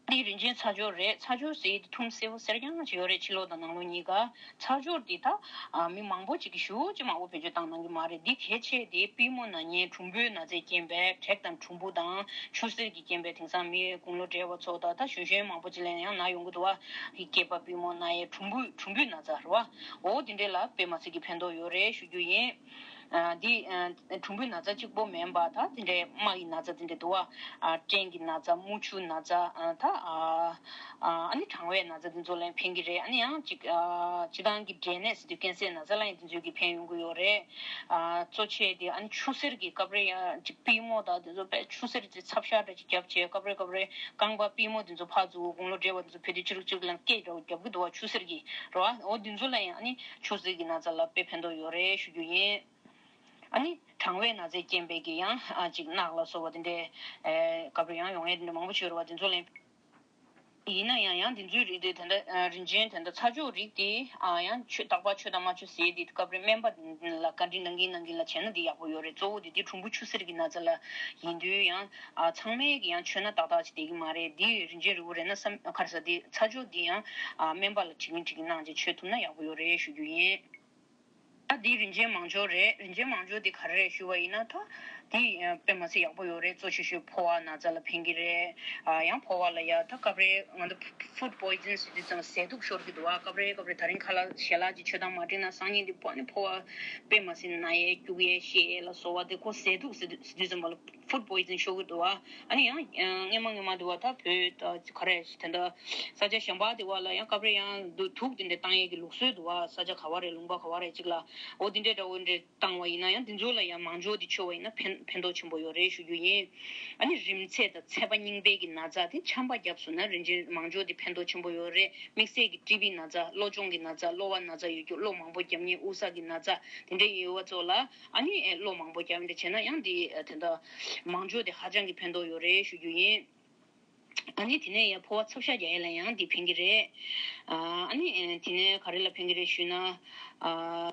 འདི་རིན་ཆེན་ཚ་སྦྱོར་རེད། ཚ་སྦྱོར་ཟེར་དེ་ཐུམ་སེར་པོ་སེར་རྐྱང་ཅིག་ཡོད་རེད། ཕྱི་ལོགས་དང་ནང་ལོགས་གཉིས་ཀ། ཚ་སྦྱོར་འདི་ད་ཨ་མི་མང་པོ་ཅིག་གིས་ཞེ་ཅིག་མང་པོ་བེད་སྤྱོད་བཏང་གནང་གི་མ་རེད། འདི་གལ་ཆེ་དེ་པུས་མོ་ན་མཁན་གྲུམ་བུའི་ན་ཚའི་རྐྱེན་པས། དྲེག་དང་གྲུམ་བུ་དང་ཆུ་སེར་གྱི་རྐྱེན་པས་དེང་སང་མི་དགུང་ལོ་བགྲེས་པ་ཚོ་དང་ད་གཞོན་གཞོན་མང་པོ་ཅིག་ལ་ཡང་ན་ཡོང་གི་འདུག་བ། འདི་སྐེད་པ་པུས་མོ་ན་ཡས་གྲུམ་བུ་གྲུམ་བུའི་ན་ཚ་རེད་བ། འོ་འདི་འདྲས་ལ་དཔེ་མ་སྲིད་ཀྱི་ཕན་ཐོགས་ཡོད་རེད་ཞུ་རྒྱུ་ཡིན། ཨ་འདི་ཨ་གྲུམ་བུའི་ན་ཚ་གཅིག་པོ་མིན་པ་ད་དེ་འདྲའི་རྨ་ཡི་ན་ཚ་དེ་འདྲ་འདུག་བ། ཨ་སྐྲན་གྱི་ན་ཚ་རྨུ་ཆུ་ན་ཚ་ཨ་ད་ཨ་ཨ་ནི་གྲང་བའི་ན་ཚ་དེ་ཚོ་ལ་ཕན་གྱི་རེད། ཨ་ནི་ཡང་ཅིག་ཨ་སྤྱིར་བཏང་གི་འབྲས་ནད་ཟེར་དུས་ཀན་སའི་ན་ཚ་ལ་ཡང་དེ་ཚོས་ཀྱི་ཕན་ཡོང་གི་ཡོད་རེད། ཨ་གཙོ་ཆེ་དེ་ཨ་ནི་ཆུ་སེར་གྱི་སྐབས་རེ་ཡང་ཅིག་པུས་མོ་དང་དེ་ཚོ་དཔེ་ཆུ་སེར་ཅིག་ཚབ་ཤ་འདྲ་ཅིག་བརྒྱབ་བྱས་སྐབས་རེ་སྐབས་རེ་རྐང་པ་པུས་མོ་དེ་ཚོ་ཕར་ཚུར་དགུང་ལོ་བགྲེས་པ་དེ་ཚོ་ཕེབས་དུས་ཅི་རུག་ཅི་རུག་ལ་སྐད་འདྲ་བོ་བརྒྱབ་གི་འདུག་བ། ཆུ་སེར་གྱི་རེད་བ། འོ་དེ་ཚོ་ལ་ཡང་ཨ་ནི་ཆུ་སེར་གྱི་ན་ཚ་ལ་དཔེ་ཕན་ཐོགས་ཡོད་རེད་ཞུ་རྒྱུ་ཡིན། ཨ་ནི་གྲང་བའི་ན་ཚའི་རྐྱེན་པས་ཀྱི་ཡང་ཨ་ཅིག་རྣག་ལ་སོགས་པ་དེ་འདྲའི་ཨེ་སྐབས་རེ་ཡང་ཡོང་ཡས་དེ་འདྲ་མང་པོ་ཅིག་ཡོད་རེད་བ། དེ་ཚོ་ལ་ཡིན་ན་ཡང་ཡང་དེ་ཚོའི་རིགས་དེ་དེ་འདྲ་ཨ་རིན་ཆེན་དེ་འདྲ་ཚ་སྦྱོར་རིགས་དེ་ཨ་ཡང་ཆོས་རྟག་པར་ཆོས་དང་མ་ཆོས་ཟེར་དེ་སྐབས་རེ་སྨན་པ་ལ་བཀའ་འདྲི་གནང་གིན་གནང་གིན་ལ་བྱས་ན་དེ་ཡག་པོ་ཡོད་རེད། གཙོ་བོ་དེ་དེ་གྲུམ་བུ་ཆུ་སེར་གྱི་ན་ཚ་ལ་ཡིན་དུས་ཡང་ཨ་ཚང་མས་ཀྱི་ཡང་མཆོད་ན་ཏག་ཏག་ཅིག་བསྡད་ཀྱི་མ་རེད། དེ་རིན་ཆེན་རིལ་བུ་རེད་ན་བསམ་ག་རེ་ཟ་དེ་ཚ་སྦྱོར་དེ་ཡང་ཨ་སྨན་པ་ལ་དྲི་གིན་དྲི་གིན་གནང་བྱས་མཆོད་ཐུབ་ན་ཡག་པོ་ཡོད་རེད་ཞུ་རྒྱུ་ཡིན། ད་འདི་རིན་ཆེན་མང་སྦྱོར་རེད། རིན་ཆེན་མང་སྦྱོར་འདི་ག་རེ་རེད་ཞུ་བ་ཡིན་ན་ད་འདི་དཔེ་མ་སྲིད་ཡག་པོ་ཡོད་རེད། གཙོ་ཆེ་ཤོས་ཕོ་བ་ན་ཚ་ལ་ཕན་གྱི་རེད། ཨ་ཡང་ཕོ་བ་ལ་ཡ་ད་སྐབས་རེ་ང་ཚོ་food poison ཟེར་དུས་ཙམ་ཟས་དུག་ཤོར་གྱི་འདུག་བ། སྐབས་རེ་སྐབས་རེ་ད་རིང་ཁ་ལག་ཞལ་ལག་ཅིག་མཆོད་སྟངས་མ་འགྲིག་ན་སང་ཉིན་འདི་ཕོ་ཨ་ནི་ཕོ་བ་དཔེ་མ་སྲིད་ན་ཡས་སྐྱུག་ཡས་བཤལ་ཡས་ལ་སོགས་པ་དེ་ཁོ་ཟས་དུག་ཟེར་དུས་ཟེར་དུས་ཙམ་པ་ལ་food poison ཤོར་གྱི་འདུག་བ། ཨ་ནི་ཡང་སྔན་མ་སྔན་མ་འདི་བ་ད་བོད་ད་ག་རེ་དེ་འདྲ་ས་ཆ་གཞན་པ་དེ་བ་ལ་ཡང་སྐབས་རེ་ཡང་དུ་དུག་དེ་འདྲ་བཏང་ཡས་ཀྱི་ལུགས་སྲོལ་འདུག་བ། ས་ཆ་ག་བ་རེ་ལུང་པ་ག་བ་རེ་ཅིག་ལ་འོ་དེ་འདྲའི་འདྲ་བོ་འདྲ་བཏང་བ་ཡིན་ན་ཡང་དེ་ཚོ་ལ་ཡང་མང་སྦྱོར་དེ་མཆོད་པ་ཡིན་ན་ཕན་ཕན་ཐོགས་ཆེན་པོ་ཡོད་རེད་ཞུ་རྒྱུ་ཡིན། ཨ་ནི་རིམས་ཚད་དང་ཚད་པ་རྙིང་པའི་གི་ན་ཚ་དེ་ཆམ་པ་བརྒྱབ་སོང་ན་རིན་ཆེན་མང་སྦྱོར་དེ་ཕན་ཐོགས་ཆེན་པོ་ཡོད་རེད། དམིགས་བསལ་གྱི་ཊི་བི་ན་ཚ་གློ་གཅོང་གི་ན་ཚ་གློ་བ་ན་ཚ་ཡོད་རྒྱུ་གློ་མང་པོ་རྒྱབ་མཁན་དབུགས་བསགས་ཀྱི་ན་ཚ་དེ་འདྲ་ཡོད་པ་ཚོ་ལ་ཨ་ནི་ཨེ་གློ་མང་པོ་རྒྱབ་འདྲ་བྱས་ན་ཡང་དེ་ཨ་དེ་འདྲ་མང་སྦྱོར་དེ་ཧ་ཅང་གི་ཕན་ཐོགས་ཡོད་རེད་ཞུ་རྒྱུ་ཡིན། ཨ་ནི་དེ་ནས་ཡང་ཕོ་བ་ཚབ་ཤ་རྒྱག་ཡས་ལ་ཡང་འདི་ཕན་གྱི་རེད། ཨ་ནི་དེ་ནས་ག་རེ་ལ་ཕན་གྱི་རེད་ཞུས་ན། ཨ་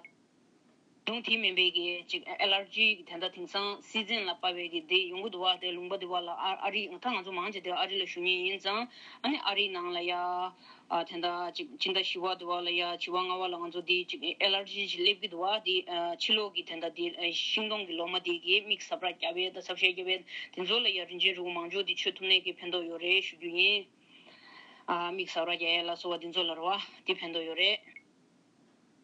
ལུང་དེ་མིན་པའི་གི་ཅིག་ཨེ་ལར་ཇི་གི་དེ་འདྲ་དེང་སང་སི་ཛན་ལ་དཔག་པའི་གི་དེ་ཡོང་གི་འདུག་བ། དེ་ལུང་པ་དེ་བ་ལ་ཨ་ཨ་རི་ད་ང་ཚོ་མང་ཆེ་དེ་ཨ་རི་ལ་བཞུགས་མཁན་ཡིན་ཙང་ཨ་ནི་ཨ་རིའི་ནང་ལ་ཡ། ཨ་དེ་འདྲ་ཅིག་སྤྱི་ཟླ་བཞི་པ་དེ་བ་ལ་ཡ་བཞི་པ་ལྔ་པ་ལ་ང་ཚོ་དེ་ཅིག་ཨེ་ལར་ཇི་ཅིག་སླེབས་ཀྱི་འདུག་བ། དེ་ཨ་ཕྱི་ལོགས་ཀྱི་དེ་འདྲ་དེ་ཨ་ཤིང་སྡོང་གི་ལོ་མ་དེ་གི་མིག་ཟ་འཕྲུག་རྒྱབ་པའི་དང་ཚབ་ཤ་རྒྱབ་པའི་དེ་ཚོ་ལ་ཡ་རིན་ཆེན་རིལ་བུ་མང་སྦྱོར་དེ་མཆོད་ཐུབ་ནས་ཀྱི་ཕན་ཐོགས་ཡོད་རེད་ཞུ་རྒྱུ་ཡིན། ཨ་མིག་ཟ་འཕྲུག་རྒྱག་ཡས་ལ་སོགས་པ་དེ་ཚོ་ལ་རེད་བ། དེ་ཕན་ཐོགས་ཡོད་རེད།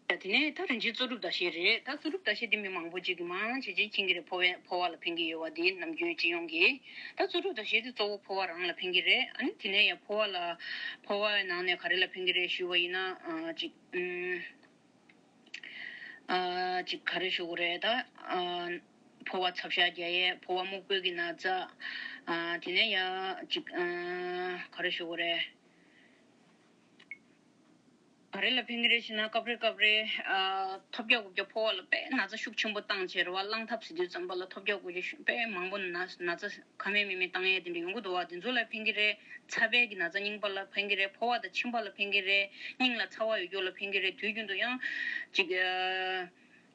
ད་དེ་ནས་ད་རིན་ཆེན་གཙོ་གྲུབ་ཟླ་ཤེལ་རེད། ད་གཙོ་གྲུབ་ཟླ་ཤེལ་དེ་མི་མང་པོ་ཅིག་གིས་མང་ཆེ་ཆེ་མཁྱེན་གྱི་རེད། ཕོ་བའི་ཕོ་བ་ལ་ཕན་གྱི་ཡོད་བ་དེ་ནམ་རྒྱུན་སྤྱི་ཡོངས་ཀྱི། ད་གཙོ་གྲུབ་ཟླ་ཤེལ་དེ་གཙོ་བོ་ཕོ་བ་རང་ལ་ཕན་གྱི་རེད། ཨ་ནི་དེ་ནས་ཡང་ཕོ་བ་ལ་ཕོ་བའི་ནང་ནས་ག་རེ་ལ་ཕན་གྱི་རེད་ཞུ་བ་ཡིན་ན་ཨ་ཅིག་ཨུམ། ཨ་ཅིག་ག་རེ་ཞུ་དགོས་རེད་ད། ཨ་ཕོ་བ་ཚབ་ཤ་རྒྱག་ཡས། ཕོ་བ་སྨུག་པོའི་གི་ན་ཚ། ཨ་དེ་ནས་ཡ་ཅིག་ཨ་ག་རེ་ཞུ་དགོས་རེད། ག་རེ་ལ་ཕན་གྱི་རེད་ཞེ་ན། སྐབས་རེ་སྐབས་རེ་ཨ་ཐོལ་རྒྱག་རྐུབ་རྒྱག་ཕོ་བ་ལ་དཔེ་ན་ཚ་ཤུགས་ཆེན་པོ་བཏང་བྱས་རེད་བ། རླངས་ཐབས་ཟེར་དུས་ཙམ་པ་ལ་ཐོལ་རྒྱག་རྐུབ་རྒྱག་ཤུགས་དཔེ་མང་པོ་ན་ན་ཚ་ཁ་མེད་མིག་མེད་བཏང་ཡས་དེ་འདྲ་ཡོང་གི་འདུག་བ། དེ་ཚོ་ལ་ཕན་གྱི་རེད། ཚ་བའི་གི་ན་ཚ་རྙིང་པ་ལ་ཕན་གྱི་རེད། ཕོ་བ་དང་མཆིན་པ་ལ་ཕན་གྱི་རེད། སྙིང་ལ་ཚ་བ་ཡོད་རྒྱུ་ལ་ཕན་གྱི་རེད། དུས་རྒྱུན་དུ་ཡང་ཅིག་ཨ་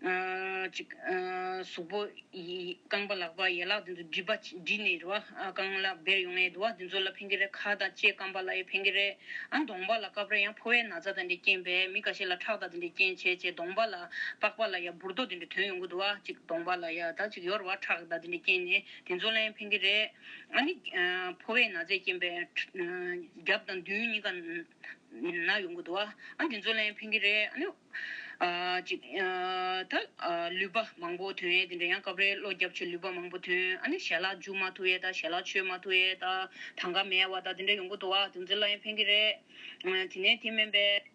ཨ་ཅིག་ཨ་གཟུགས་པོ་ཡི་རྐང་པ་ལག་པ་ཡན་ལག་དེ་ཚོ་སྦྲིད་པ་སྦྲིད་ནས་རེད་བ། ཨ་རྐང་ལག་འབར་ཡོང་ངེས་འདུག་བ། དེ་ཚོ་ལ་ཕན་གྱི་རེད། ཁ་དང་ལྕེ་སྐམ་པ་ལ་ཡང་ཕན་གྱི་རེད། ཨ་གདོང་པ་ལ་སྐབས་རེ་ཡང་ཕོ་བའི་ན་ཚ་དེ་འདྲས་རྐྱེན་པས་མི་ཁ་ཤས་ལ་ཁྲག་དང་དེ་འདྲས་རྐྱེན་བྱས་བྱས་གདོང་པ་ལ་པགས་པ་ལ་ཡང་འབུར་རྡོག་དེ་འདྲས་ཐོན་ཡོང་གི་འདུག་བ། ཅིག་གདོང་པ་ལ་ཡང་ད་ཅིག་ཡོད་རེད་བ། ཁྲག་དང་དེ་འདྲས་རྐྱེན་ནས་དེ་ཚོ་ལ་ཡང་ཕན་གྱི་རེད། ཨ་ནི་ཨ་ཕོ་བའི་ན་ཚས་རྐྱེན་པས་ཨ་རྒྱབ་དང་མདུན་གཉིས་ཀ་ན་ཡོང་གི་འདུག་བ། ཨ་དེ་ཚོ་ལ་ཡང་ཕན་གྱི་རེད། ཨ་ནི་ཨ་ཅིག་ཨ་ད་ཨ་ལུད་པ་མང་པོ་ཐོན་ཡས་དེ་འདྲ། ཡང་སྐབས་རེ་གློ་རྒྱབ་བྱས་ལུད་པ་མང་པོ་ཐོན། ཨ་ནི་ཞལ་ལག་འཇུ་མ་ཐུབ་ཡས་དང་ཞལ་ལག་མཆོད་མ་ཐུབ་ཡས་དང་དང་ག་མེད་པ་དང་དེ་འདྲ་ཡོང་གི་འདུག་བ། དེ་ཚོ་ལ་ཡང་ཕན་གྱི་རེད། ཨ་དེ་ནས་དེ་མིན་པའི་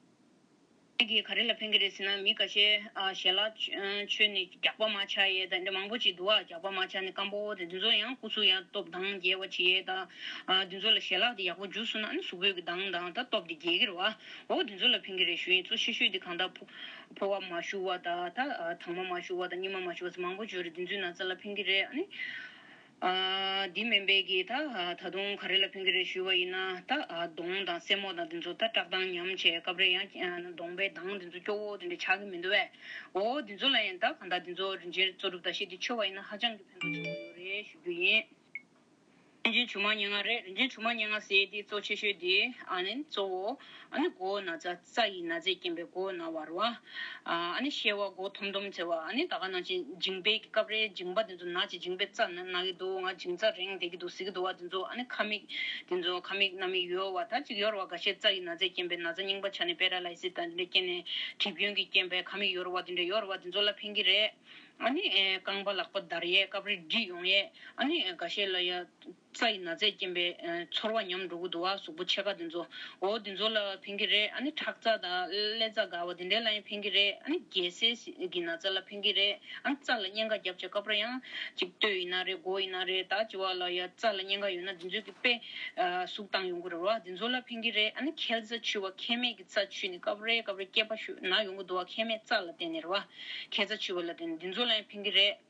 གི་ག་རེ་ལ་ཕན་གྱི་རེད་ཟེར་ན། མི་ཁ་ཤས་ཨ་ཞལ་ལག་མཆོད་ནས་རྒྱགས་པ་མ་ཆགས་ཡས་དང་འདྲ་མང་པོ་ཅིག་འདུག་བ། རྒྱགས་པ་མ་ཆགས་ནས་སྐམ་པོ་དེ་དེ་ཚོ་ཡང་སྐུ་གཟུགས་ཡང་སྟོབས་དང་རྒྱས་པ་བྱེད་ཡས་དང་། ཨ་དེ་ཚོ་ལ་ཞལ་ལག་དེ་ཡག་པོ་འཇུ་སོང་ན་ཨ་ནི་གཟུགས་པོའི་གི་མདངས་དང་ད་སྟོབས་དེ་རྒྱས་ཀྱི་རེད་བ། འོ་དེ་ཚོ་ལ་ཕན་གྱི་རེད་ཞུ་ཡིན། གཙོ་ཆེ་ཤོས་དེ་གང་ལྟར་ཕོ་ཕོ་བ་མ་ཞུ་བ་དང་ད་ཨ་དྭངས་མ་མ་ཞུ་བ་དང་སྙིགས་མ་མ་ཞུ་བ་ཟེར་མང་པོ་ཅིག་ཡོད་རེད། དེ་ཚོའི་ན་ཚ་ལ་ཕན་གྱི་རེད། ཨ་ནི། ཨ་འདི་མིན་པའི་གི་ད་ད་དུང་ག་རེ་ལ་ཕན་གྱི་རེད་ཞུས་པ་ཡིན་ན། ད་ཨ་གདོང་དང་སེན་མོ་དང་དེ་ཚོ་ད་བཀྲག་མདངས་ཉམས་བྱས་སྐབས་རེ་ཡང་ཨ་གདོང་པའི་མདངས་དེ་ཚོ་སྐྱོ་བོ་དེ་འདྲ་ཆགས་ཀྱི་མི་འདུག་བས། འོ་དེ་ཚོ་ལ་ཡང་ད་གང་ལྟར་དེ་ཚོ་རིན་ཆེན་གཙོ་གྲུབ་ཟླ་ཤེལ་དེ་མཆོད་པ་ཡིན་ན་ཧ་ཅང་གི་ཕན་ཐོགས་ཆེན་པོ་ཡོད་རེད་ཞུ་རྒྱུ་ཡིན། རིན་ཆེན་ཆུ་མ་ཉེར་ལྔ་རེད། རིན་ཆེན་ཆུ་མ་ཉེར་ལྔ་ཟེར་དེ་གཙོ་ཆེ་ཤོས་དེ་ཨ་ནི་གཙོ་བོ་ཨ་ནི་མགོ་བོ་ན་ཚ། རྩ་ཡི་ན་ཚས་རྐྱེན་པས་མགོ་བོ་ན་བ་རེད་བ། ཨ་ནི་ཤེལ་བ་མགོ་འཐོམ་འཐོམ་ཟེར་བ། ཨ་ནི་ད་ག་ནང་བཞིན་མཇིང་པའི་གི་སྐབས་རེ་མཇིང་པ་དེ་ཚོ་ན་བྱས་མཇིང་པའི་རྩ་ན་ན་གི་འདུག་ང་མཇིང་རྩ་རེངས་བསྡད་ཀྱི་འདུག་ཟེར་གྱི་འདུག་བ། དེ་ཚོ་ཨ་ནི་ཁ་མིག་དེ་ཚོ་ཁ་མིག་སྣ་མིག་གཡོ་བ་ད་ཅིག་ཡོད་རེད་བ། འགའ་ཤས་རྩ་ཡི་ན་ཚས་རྐྱེན་པས་ན་ཚ་རྙིང་པ་ཆགས་ནས་པེ་ར་ལའི་སིས་དང་དེ་འདྲ་རྐྱེན་ནས་གྲིབ་སྐྱོན་གྱི་རྐྱེན་པས་ཁ་མིག་ཡོ་རེད་བ། དེ་འདྲ་ཡོད་རེད་བ། དེ་ཚོ་ལ་ཕན་གྱི་རེད། ཨ་ནི་ཨེ་རྐང་པ་ལག་པ་འདར་ཡས། སྐབས་རེ་འདྲིས་ཡོང་ཡས། ཨ་ནི་འགའ་ཤས་ལ་ཡ་རྩ་ཡི་ན་ཚས་རྐྱེན་པས་ཨེ་ཚོར་བ་ཉམས་འགྲོ་གི་འདུག་བ། གཟུགས་པོ་ཕྱེད་ཀ་དེ་ཚོ། འོ་དེ་ཚོ་ལ་ཕན་གྱི་རེད། ཨ་ནི་ཁྲག་རྩ་དང་ཀླད་རྩ་འགག་པ་དེ་འདྲ་ལ་ཡང་ཕན་གྱི་རེད། ཨ་ནི་རྒས་སྲས་ཀྱི་ན་ཚ་ལ་ཕན་གྱི་རེད། ཨ་ནི་རྩ་ལ་གཉན་ཁ་བརྒྱབ་བྱས་སྐབས་རེ་ཡང་ཅིག་སྟོད་ཡིན་ན་རེད། མགོ་ཡིན་ན་རེད། ད་ཅི་བ་ལ་ཡ་རྩ་ལ་གཉན་ཁ་ཡོད་ན་དེ་ཚོས་ཀྱི་དཔེ་ཨ་ཟུག་བཏང་ཡོང་གི་རེད་བ། དེ་ཚོ་ལ་ཕན་གྱི་རེད། ཨ་ནི་མཁལ་རྩ་འཆུས་པ། མཁལ་མའི་གི་རྩ་འཆུས་ནས་སྐབས་རེ་སྐབས་རེ་སྐེད་པ་ཤུགས་ན་ཡོང་གི་འདུག་བ། མཁལ་མའི་རྩ་ལ་བརྟེན་ནས་རེད་བ། མཁལ་རྩ་འཆུས་པ་ལ་བརྟེན་ནས་དེ་ཚོ་ལ་ཡང་ཕན་གྱི་རེད།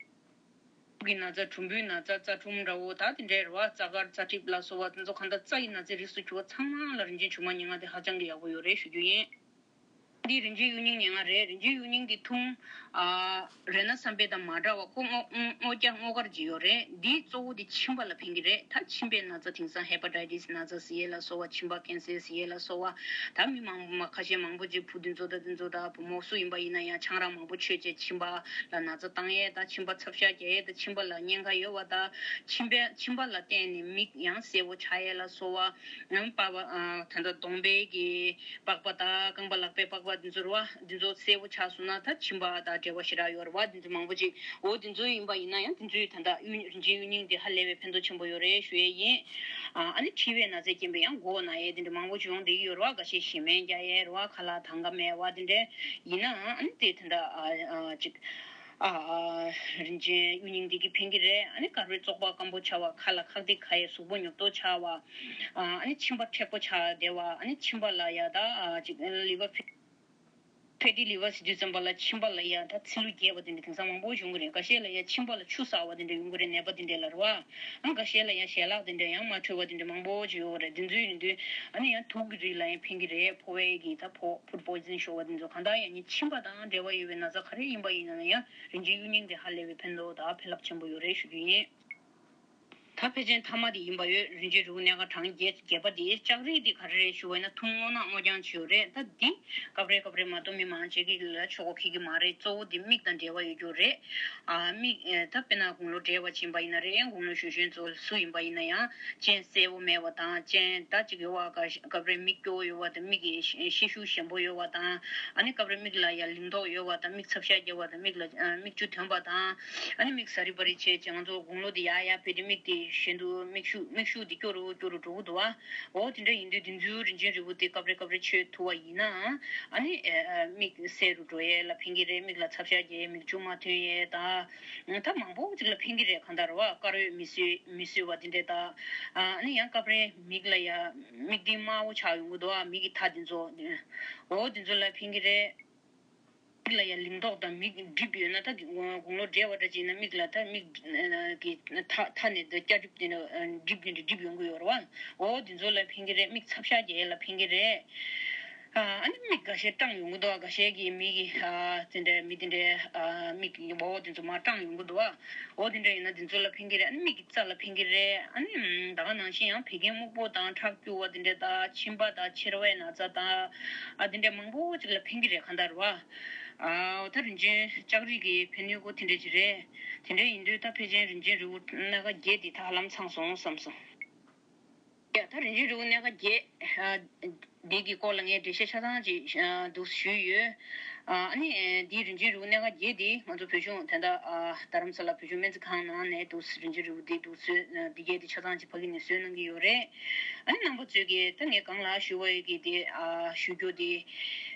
གི་ན་ཚ། གྲུམ་བུའི་ན་ཚ། རྩ་གྲུམ་འདྲ་བོ་ད་དེ་འདྲའི་རེད་བ། རྩ་དཀར་རྩ་གྲིབ་ལ་སོགས་པ་དེ་ཚོ་གང་ལྟར་རྩ་ཡི་ན་ཚའི་རིགས་སུ་གྱུར་པ་ཚང་མ་ལ་རིན་ཆེན་ཆུང་མ་ཉེར་ལྔ་དེ་ཧ་ཅང་གི་ཡག་པོ་ཡོད་རེད་ཞུ་རྒྱུ་ཡིན། འདི་རིན་ཆེན་གཡུ་རྙིང་ཉེར་ལྔ་རེད། རིན་ཆེན་གཡུ་རྙིང་འདི་འཐུང་ཨ་རེ་ན་བསམ་པའི་དང་མ་འདྲ་བ། ཁོ་སྔོ་སྔོ་སྔོ་སྐྱ་སྔོ་དཀར་ཅིག་ཡོད་རེད། འདི་གཙོ་བོ་འདི་མཆིན་པ་ལ་ཕན་གྱི་རེད། ད་མཆིན་པའི་ན་ཚ་དེང་སང་ཧེ་པ་ཊའི་ཊི་སི་ན་ཚ་ཟེར་ཡས་ལ་སོགས་པ། མཆིན་པ་ཀེན་སར་ཟེར་ཡས་ལ་སོགས་པ། ད་མི་མང་པོ་མ་ཁ་ཤས་མང་པོ་ཅིག་བུ་འདི་ཚོ་དང་འདི་ཚོ་དང་བུ་མོ་སུ་ཡིན་པ་ཡིན་ན་ཡང་ཆང་རག་མང་པོ་མཆོད་བྱས་མཆིན་པ་ལ་ན་ཚ་བཏང་ཡས་དང་། མཆིན་པ་ཚབ་ཤ་རྒྱག་ཡས་དང་། མཆིན་པ་ལ་གཉན་ཁ་ཡོད་པ་དང་། མཆིན་པའི་མཆིན་པ་ལ་བརྟེན་ནས་མིག་ཡང་སེར་པོ་ཆགས་ཡས་ལ་སོགས་པ། ཡང་པགས་པ་ཨ་ད་ལྟ་གདོང་པའི་གི་པགས་པ་དང་རྐང་པ་ལག་པའི་པགས་པ་འདི་ཚོ་རེད་བ། འདི་ཚོ་སེར་པོ་ཆགས་སོང་ན་ད་མཆིན་པ་དང་འབྲེལ་བ་ཞེ་དྲག་ཡོད་རེད་བ། འདི་ཚོ་མང་པོ་ཅིག་འོ་འདི་ཚོ་ཡིན་པ་ཡིན་ན་ཡང་འདི་ཚོའི་ད་ལྟ་གཡུ་རིན་ཆེན་གཡུ་རྙིང་འདི་ཧ་ལས་པའི་ཕན་ཐོགས་ཆེན་པོ་ཡོད་རེད་ཞུ་ཡས་ཡིན། ཨ་ཨ་ནི་མཁྲིས་པའི་ན་ཚས་རྐྱེན་པས་ཡང་མགོ་ན་ཡས་དེ་འདྲ་མང་པོ་ཅིག་ཡོང་བསྡད་ཀྱི་ཡོད་རེད་བ། འགའ་ཤས་ཞེ་སྨན་རྒྱག་ཡས་རེད་བ། ཁ་ལག་དང་ག་མེད་པ་དེ་འདྲ་ཡིན་ན་ཨ་ནི་དེ་ད་ལྟ་ཨ་ཨ་ཅིག་ཨ་ཨ་རིན་ཆེན་གཡུ་རྙིང་འདི་གིས་ཕན་གྱི་རེད། ཨ་ནི་དཀར་པོའི་བཙོག་པ་སྐམ་པོ་ཆགས་པ། ཁ་ལ་ཁག་ཏིག་ཁ་ཡས། གཟུགས་པོ་ཉོབ་ཏོ་ཆགས་པ། ཨ་ཨ་ནི་མཆིན་པ་མཁྲེགས་པོ་ཆགས་བསྡད་པ། ཨ་ནི་མཆིན་པ་ལ་ཡ་ད་ཨ་ཅིག་ལི་ཝར་ཕེ་ཊི་ལི་ཝར་ཟེར་དུས་ཙམ་པ་ལ་མཆིན་པ་ལ་ཡ་ད་ཚིལ་ལུ་རྒྱས་པ་དེ་འདྲ་དེང་སང་མང་པོ་བྱུང་གི་རེད། འགའ་ཤས་ལ་ཡ་མཆིན་པ་ལ་ཆུ་བསགས་པ་དེ་འདྲ་ཡོང་གི་རེད། ནད་པ་དེ་འདྲ་ལ་རེད་བ། ཨ་འགའ་ཤས་ལ་ཡ་ཞལ་ལག་དེ་འདྲ་ཡང་མ་འཕྲོད་པ་དེ་འདྲ་མང་པོ་ཅིག་ཡོད་རེད། དེ་ཚོའི་ཡིན་དུས་ཨ་ནི་ཡང་དུག་གི་རིགས་ལ་ཡང་ཕན་གྱི་རེད། ཕོ་བའི་གི་ད་ཕོ་ཕུཌ་པོའི་ཛན་ཤོར་བ་དེ་ཚོ་གང་ལྟར་ཡང་ནི་མཆིན་པ་དང་འབྲེལ་བ་ཡོད་པའི་ན་ཚ་ག་རེ་ཡིན་པ་ཡིན་ན་ཡང་རིན་ཆེན་གཡུ་རྙིང་དེ་ཧ་ལས་པའི་ཕན་ཐོགས་དང་ཕན་རླབས་ཆེན་པོ་ཡོད་རེད་ཞུ་རྒྱུ་ཡིན། ད་ཕལ་ཆེར་མཐའ་མ་དེ་ཡིན་པ་ཡོད། རིན་ཆེན་རིལ་བུ་སྣ་ཁ་གྲངས་བརྒྱད་བརྒྱད་པ་དེ་ལྕགས་རིལ་དེ་ག་རེ་རེད་ཞུ་བ་ཡིན་ན་ཐུང་སྔོ་ནག་སྔོ་ལྗང་ཅིག་ཡོད་རེད། ད་འདི་སྐབས་རེ་སྐབས་རེ་མ་གཏོགས་མི་མང་ཆེ་གི་ལ་ཆོག་གོ་ཁེལ་གི་མ་རེད། གཙོ་བོ་དེ་མིག་དང་འབྲེལ་བ་ཡོད་རྒྱུ་རེད། ཨ་མིག་ཨེ་ད་དཔེར་ན་དགུང་ལོ་བགྲེས་པ་ཕྱིན་པ་ཡིན་ན་རེད། དགུང་ལོ་གཞོན་གཞོན་ཚོ་སུ་ཡིན་པ་ཡིན་ན་ཡང་སྤྱན་གསལ་པོ་མེད་པ་དང་། སྤྱན་ད་ཅིག་ཡོད་བ། སྐབས་རེ་མིག་སྐྱོ་བོ་ཡོད་བ་དང་། མིག་གི་ཤེད་ཤུགས་ཞན་པོ་ཡོད་བ་དང་། ཨ་ནི་སྐབས་རེ་མིག་ལ་ཡ་ལིང་ཏོག་ཡོད་བ་དང་། མིག་ཚབ་ཤ་རྒྱག་པ་དང་། མིག་ལ་ཨ་མིག་ཆུ་ཐོན་པ་དང་། ཨ་ནི་མིག་ཟ་རི་བ་རི་བྱས་བྱས་ང་ཚོ་དགུང་ལོ་དེ་ཡར་ཡར་ཕེབས་དུས་མིག་དེ་ གཞན་དུ་མིག་ཤུགས་མིག་ཤུགས་འདི་སྐྱོ་རུ་སྐྱོ་རུ་འགྲོ་གི་འདུག་བ། འོ་དེ་འདྲ་ཡིན་དུས་དེ་ཚོའི་རིན་ཆེན་རིལ་བུ་དེ་སྐབས་རེ་སྐབས་རེ་མཆོད་ཐུབ་པ་ཡིན་ན། ཨ་ནི་ཨ་མིག་གསལ་རུ་འགྲོ་ཡས་ལ་ཕན་གྱི་རེད། མིག་ལ་ཚབ་ཤ་རྒྱག་ཡས། མིག་ཆུ་མ་ཐོན་ཡས་དང་། ད་མང་པོ་ཅིག་ལ་ཕན་གྱི་རེད། གང་ལྟར་བ་དཀར་ཡོལ་མི་བཟོས་མི་བཟོས་པ་དེ་འདྲས་དང་། ཨ་ནི་ཡང་སྐབས་རེ་མིག་ལ་ཡ་མིག་ལྡན་དམར་པོ་ཆགས་ཡོང་གི་འདུག་ཨ། མིག་གི་མཐའ་དེ་ཚོ། འོ་དེ་ཚོ་ལ་ཕན་གྱི་རེད། མིག་ལ་ཡང་ལིང་ཏོག་དང་མིག་འགྲིབ་ཡོད་ན། ད་དགུང་ལོ་བགྲེས་པ་འདྲ་ཅིག་ཡིན་ན་མིག་ལ་ད་མིག་གི་མཐའ་མཐའ་ནས་ད་སྐྱ་འགྲིབ་དེ་འདྲ་འགྲིབ་དེ་འདྲ་འགྲིབ་ཡོང་གི་ཡོད་རེད་བ། འོ་དེ་ཚོ་ལ་ཕན་གྱི་རེད། མིག་ཚབ་ཤ་རྒྱག་ཡས་ལ་ཕན་གྱི་རེད། ཨ་ནི་མིག་འགའ་ཤས་སྐྲངས་ཡོང་གི་འདུག་འགའ་ཤས་ཀྱི་མིག་གི་ཨ་དེ་འདྲའི་མི་དེ་འདྲའི་ཨ་མིག་གི་འོ་དེ་ཚོ་མར་སྐྲངས་ཡོང་གི་འདུག་འོ་དེ་འདྲ་ཡིན་ན་དེ་ཚོ་ལ་ཕན་གྱི་རེད། ཨ་ནི་མིག་གི་རྩ་ལ་ཕན་གྱི་རེད། ཨ་ནི་ད་ག་ནང་བཞིན་ཡང་བད་ཀན་སྨུག་པོ་དང་ཁྲག་སྐྱུག་པ་དེ་འདྲ་དང་མཆིན་པ་དང་མཆེར་པའི་ན་ཚ་དང་། ཨ་དེ་འདྲ་མང་པོ་ཅིག་ལ་ཕན་གྱི་རེད། གང་ལྟར་བ། ཨ་ད་རིན་ཆེན་ལྕགས་རིལ་གྱི་ཕན་ནུས་སྐོར་དེ་འདྲ་ཅིག་རེད། དེ་འདྲ་ཡིན་དུས་ད་ཕལ་ཆེར་རིན་ཆེན་རིལ་བུ་སྣ་ཁ་བརྒྱད་དེ་ད་ཧ་ལམ་ཚང་སོང་བསམ་སོང་། ཡ་ད་རིན་ཆེན་རིལ་བུ་སྣ་ཁ་བརྒྱད། ཨ་འདི་གི་སྐོར་ལ་ངས་འགྲེལ་བཤད་ཆ་ཚང་ཅིག་ཨ་འདུག་ཞུས་ཡོད། ཨ་ནི་འདིའི་རིན་ཆེན་རིལ་བུ་སྣ་ཁ་བརྒྱད་འདི་ང་ཚོ་བོད་གཞུང་ད་ལྟ་ཨ་རྡ་རམ་ས་ལ་བོད་གཞུང་སྨན་རྩིས་ཁང་ནང་ནས་འདུག་རིན་ཆེན་རིལ་བུ་འདི་འདུག་བཟོས། འདི་གས་འདི་ཆ་ཚང་ཅིག་ཕ་གི་ནས་བཟོས་གནང་གི་ཡོད་རེད། ཨ་ནི་རྣམ་པ་ཚོས་ཀྱིས་ད་ངས་གོང་ལ་ཞུས་པ་ཡི་གི་འདི་ཨ་ཞུ་རྒྱུ་འདི།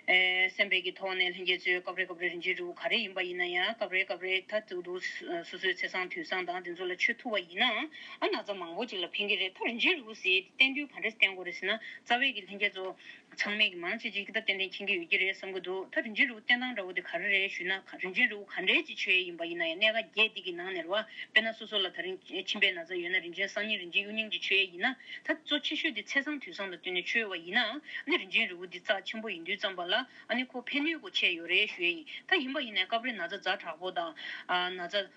ཨེ་སེམས་པའི་གི་ཐོག་ནས་ལྷན་རྒྱས་ཚོས་སྐབས་རེ་སྐབས་རེ་རིན་ཆེན་རིལ་བུ་ག་རེ་ཡིན་པ་ཡིན་ན་ཡང་སྐབས་རེ་སྐབས་རེ་ད་འདུག་འདུག་སོ་སོའི་ཚེས་བཟང་དུས་བཟང་དང་འདི་ཚོ་ལ་མཆོད་ཐུབ་པ་ཡིན་ན་ཨ་ན་ཚ་མང་པོ་ཅིག་ལ་ཕན་གྱི་རེད། ད་རིན་ཆེན་རིལ་བུ་ཟེར་དེ་བསྟེན་དུས་ག་འདྲས་བསྟེན་དགོས་རེད་ཟེར་ན། རྩ་བའི་གི་ལྷན་རྒྱས་ཚོ་ཚང་མས་གི་མང་ཆེ་ཅིག་གིས་ད་ཏན་ཏན་མཁྱེན་གྱི་ཡོད་ཀྱི་རེད་བསམ་གྱི་འདུག་ད་རིན་ཆེན་རིལ་བུ་བསྟེན་སྟངས་འདྲ་བོ་དེ་ག་རེ་རེད་ཞུས་ན། རིན་ཆེན་རིལ་བུ་ག་འདྲས་ཅིག་མཆོད་ཡས་ཡིན་པ་ཡིན་ན་ཡང་སྣ་ཁ་བརྒྱད་འདི་གི་ནང་ནས་རེད་བ། དཔེར་ན་སོ་སོ་ལ་ད་རིང་མཆིན་པའི་ན་ཚ་ཡོད་ན་རིན་ཆེན་སང་ཉིན་རིན་ཆེན་གཡུ་རྙིང་ཅིག་མཆོད་ཡས་ཡིན་ན། ད་གཙོ་ཆེ་ཤོས་དེ་ཚེས་བཟང་དུས་བཟང་དང་བསྟུན་ནས་མཆོད་པ་ཡིན་ན། ཨ་ནི་རིན་ཆེན་རིལ་བུ་འདི་རྩ་ཆེན་པོ་ཡིན་དུས་ཙམ་པ་ལ་ཨ་ནི་ཁོ་ཕན་ནུས་ཁོ་ཆེ་ཡོད་རེད་ཞུ་ཡས་ཡིན། ད་ཡིན་པ་ཡིན་ནའི་སྐབས་རེ་ན་ཚ་ཛ་དྲག་པོ་དང་ཨ་ན་ཚ།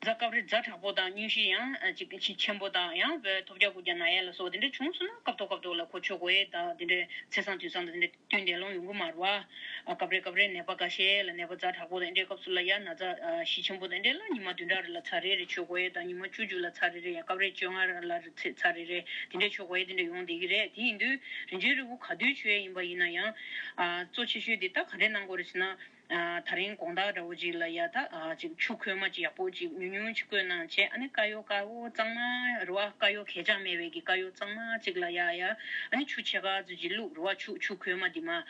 ཛ་སྐབས་རེ་ཛ་དྲག་པོ་དང་སྙུང་གཞི་ཡང་ཨ་ཅིག་ཆེ་ཆེན་པོ་དང་ཡང་བའི་ཐོལ་རྒྱག་ཁུག་རྒྱག་ན་ཡས་ལ་སོགས་དེ་འདྲ་བྱུང་སོང་ན་སྐབས་ཐོག་སྐབས་ཐོག་ལ་ཁོ་མཆོད་དགོས་ཡས་དང་དེ་འདྲའི་ཚེས་བཟང་དུས་བཟང་དང་དེ་འདྲ་བསྟུན་ཏེ་ལོང་ཡོང་གི་མ་རེད་བ། ཨ་སྐབས་རེ་སྐབས་རེ་ནད་པ་འགའ་ཤས་ལ་ནད་པ་ཛ་དྲག་པོ་དང་དེ་འདྲའི་སྐབས་སུ་ལ་ཡ་ན་ཚ་ཨ་གཞི་ཆེན་པོ་དང་དེ་འདྲ་ལ་ཉི་མ་བདུན་ཕྲག་རེ་ལ་ཚར་རེ་རེ་མཆོད་དགོས་ཡས་དང་ཉི་མ་བཅུ་བཅུ་ལ་ཚར་རེ་རེ་ཡང་སྐབས་རེ་བཅོ་ལྔ་ལ་ཚར་རེ་རེ་དེ་འདྲ་མཆོད་དགོས་ཡས་དེ་འདྲ་ཡོང་བསྡད་ཀྱི་རེད། དེ་ཡིན་དུས་རིན་ཆེན་རིལ་བུ་ག་དུས་མཆོད་ཡས་ཡིན་པ་ཡིན་ན་ཡང་ཨ་གཙོ་ཆེ་ཤོས་དེ་ད་ག་འདྲས་གནང་དགོས་རེད་ཟེར་ན། ཨ་ད་རིང་དགོང་དག་འདྲ་བོ་ཅིག་ལ་ཡ་ད་ཨ་ཅིག་ཆུ་ཁོལ་མ་ཅིག་ཡག་པོ་ཅིག་ཉུང་ཉུང་ཅིག་བསྐོལ་གནང་བྱས། ཨ་ནི་དཀར་ཡོལ་དཀར་པོ་གཙང་མ་རེད་བ། དཀར་ཡོལ་གས་ཆག་མེད་པའི་གི་དཀར་ཡོལ་གཙང་མ་ཅིག་ལ་ཡ་ཡ་ཨ་ནི་ཆུ་ཕྱེད་ཀ་ཙམ་ཅིག་བླུགས་རེད་བ། ཆུ་ཆུ་ཁོལ་མ་འདི་མ་ཨ་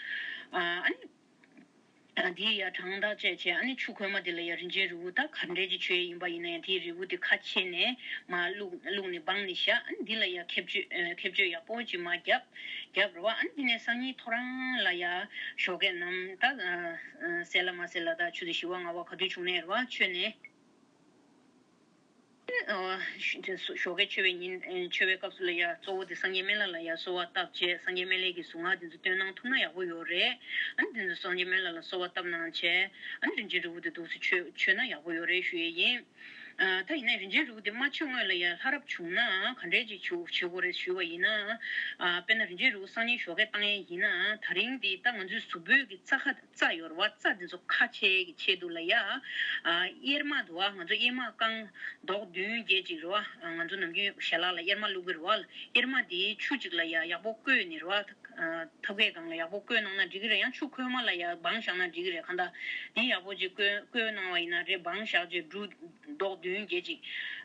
ཨ་ནི་ཨ་འདི་ཡ་གྲང་ཐག་བཅད་བྱས། ཨ་ནི་ཆུ་ཁོལ་མ་འདི་ལ་ཡ་རིན་ཆེན་རིལ་བུ་ད་ག་འདྲས་ཅིག་མཆོད་ཡས་ཡིན་པ་ཡིན་ན་ཡང་དེའི་རིལ་བུ་དེ་ཁ་ཕྱེ་ནས་མ་བླུགས་བླུགས་ནས་སྦངས་ནས་བཞག་ཨ་ནི་འདི་ལ་ཡ་ཁེབས་གཅོད་ཨ་ཁེབས་གཅོད་ཡག་པོ་ཅིག་མ་རྒྱབ། རྒྱབ་རེད་བ། ཨ་ནི་དེ་ནས་སང་ཉིན་ཐོ་རངས་ལ་ཡ་ཞོགས་ཀས་ནམ་ད་ཨ་ཨ་གསལ་ལ་མ་གསལ་ལ་ད་ཆུ་ཚོད་བཞི་པ་ལྔ་པ་ག་དུས་བྱུང་ནའི་རེད་བ། མཆོད་ནས་ཨ་ཞོགས་ཀས་མཆོད་པའི་ཉིན་ཨ་མཆོད་པའི་སྐབས་སུ་ལ་ཡ་གཙོ་བོ་དེ་སངས་རྒྱས་སྨན་བླ་ལ་ཡ་གསོལ་བ་བཏབ་བྱས། སངས་རྒྱས་སྨན་བླའི་གི་གཟུངས་སྔགས་དེ་ཚོ་བཏོན་གནང་ཐུབ་ན་ཡག་པོ་ཡོད་རེད། ཨ་ནི་དེ་ཚོ་སངས་རྒྱས་སྨན་བླ་ལ་གསོལ་བ་བཏབ་གནང་བྱས། ཨ་ནི་རིན་ཆེན་རིལ་བུ་དེ་འདུག་སེ་མཆོད་མཆོད་ན་ཡག་པོ་ཡོད་རེད་ཞུ་ཡས་ཡིན། ཨ་ད་ཡིན་ན་རིན་ཆེན་རིལ་བུ་དེ་མ་མཆོད་སྔོན་ལ་ཡ་ལྷ་རབ་བྱུང་ན་ག་འདྲས་ཅིག་བྱུ་བྱེད་དགོས་རེད་ཞུས་པ་ཡིན་ན། ཨ་དཔེར་ན་རིན་ཆེན་རིལ་བུ་སང་ཉིན་ཞོགས་ཀས་བཏང་ཡས་ཡིན་ན། ད་རིང་འདི་ད་ང་ཚོའི་གཟུགས་པོའི་གི་རྩ་ཁ་རྩ་ཡོད་རེད་བ། རྩ་འདི་ཚོ་ཁ་ཕྱེ་གི་ཆེད་དུ་ལ་ཡ། ཨ་གཡེར་མ་འདུག་བ། ང་ཚོ་གཡེར་མ་རྐང་རྡོག་བདུན་བརྒྱད་ཅིག་རེད་བ། ང་ཚོ་ནམ་རྒྱུན་ཞལ་ལག་ལ་གཡེར་མ་བླུག་གི་རེད་བ། གཡེར་མ་དེ་ཆུ་ཅིག་ལ་ཡ་ཡག་པོ་བསྐོལ་ནས་རེད་བ། ཨ་ཐབ་ཀའི་སྒང་ལ་ཡག་པོ་བསྐོལ་གནང་ན་འགྲིག་གི་རེད། ཡང་ཆུ་ཁོལ་མ་ལ་ཡ་སྦངས་བཞག་ན་འགྲིག་གི་རེད། གང་ལྟར་འདི་ཡག་པོ་ཅིག་བསྐོལ་བསྐོལ་གནང་བ་ཡིན་ན་རེད། སྦངས་བཞག་བྱས་འབྲུ་རྡོག་བདུན་བརྒྱད་ཅིག་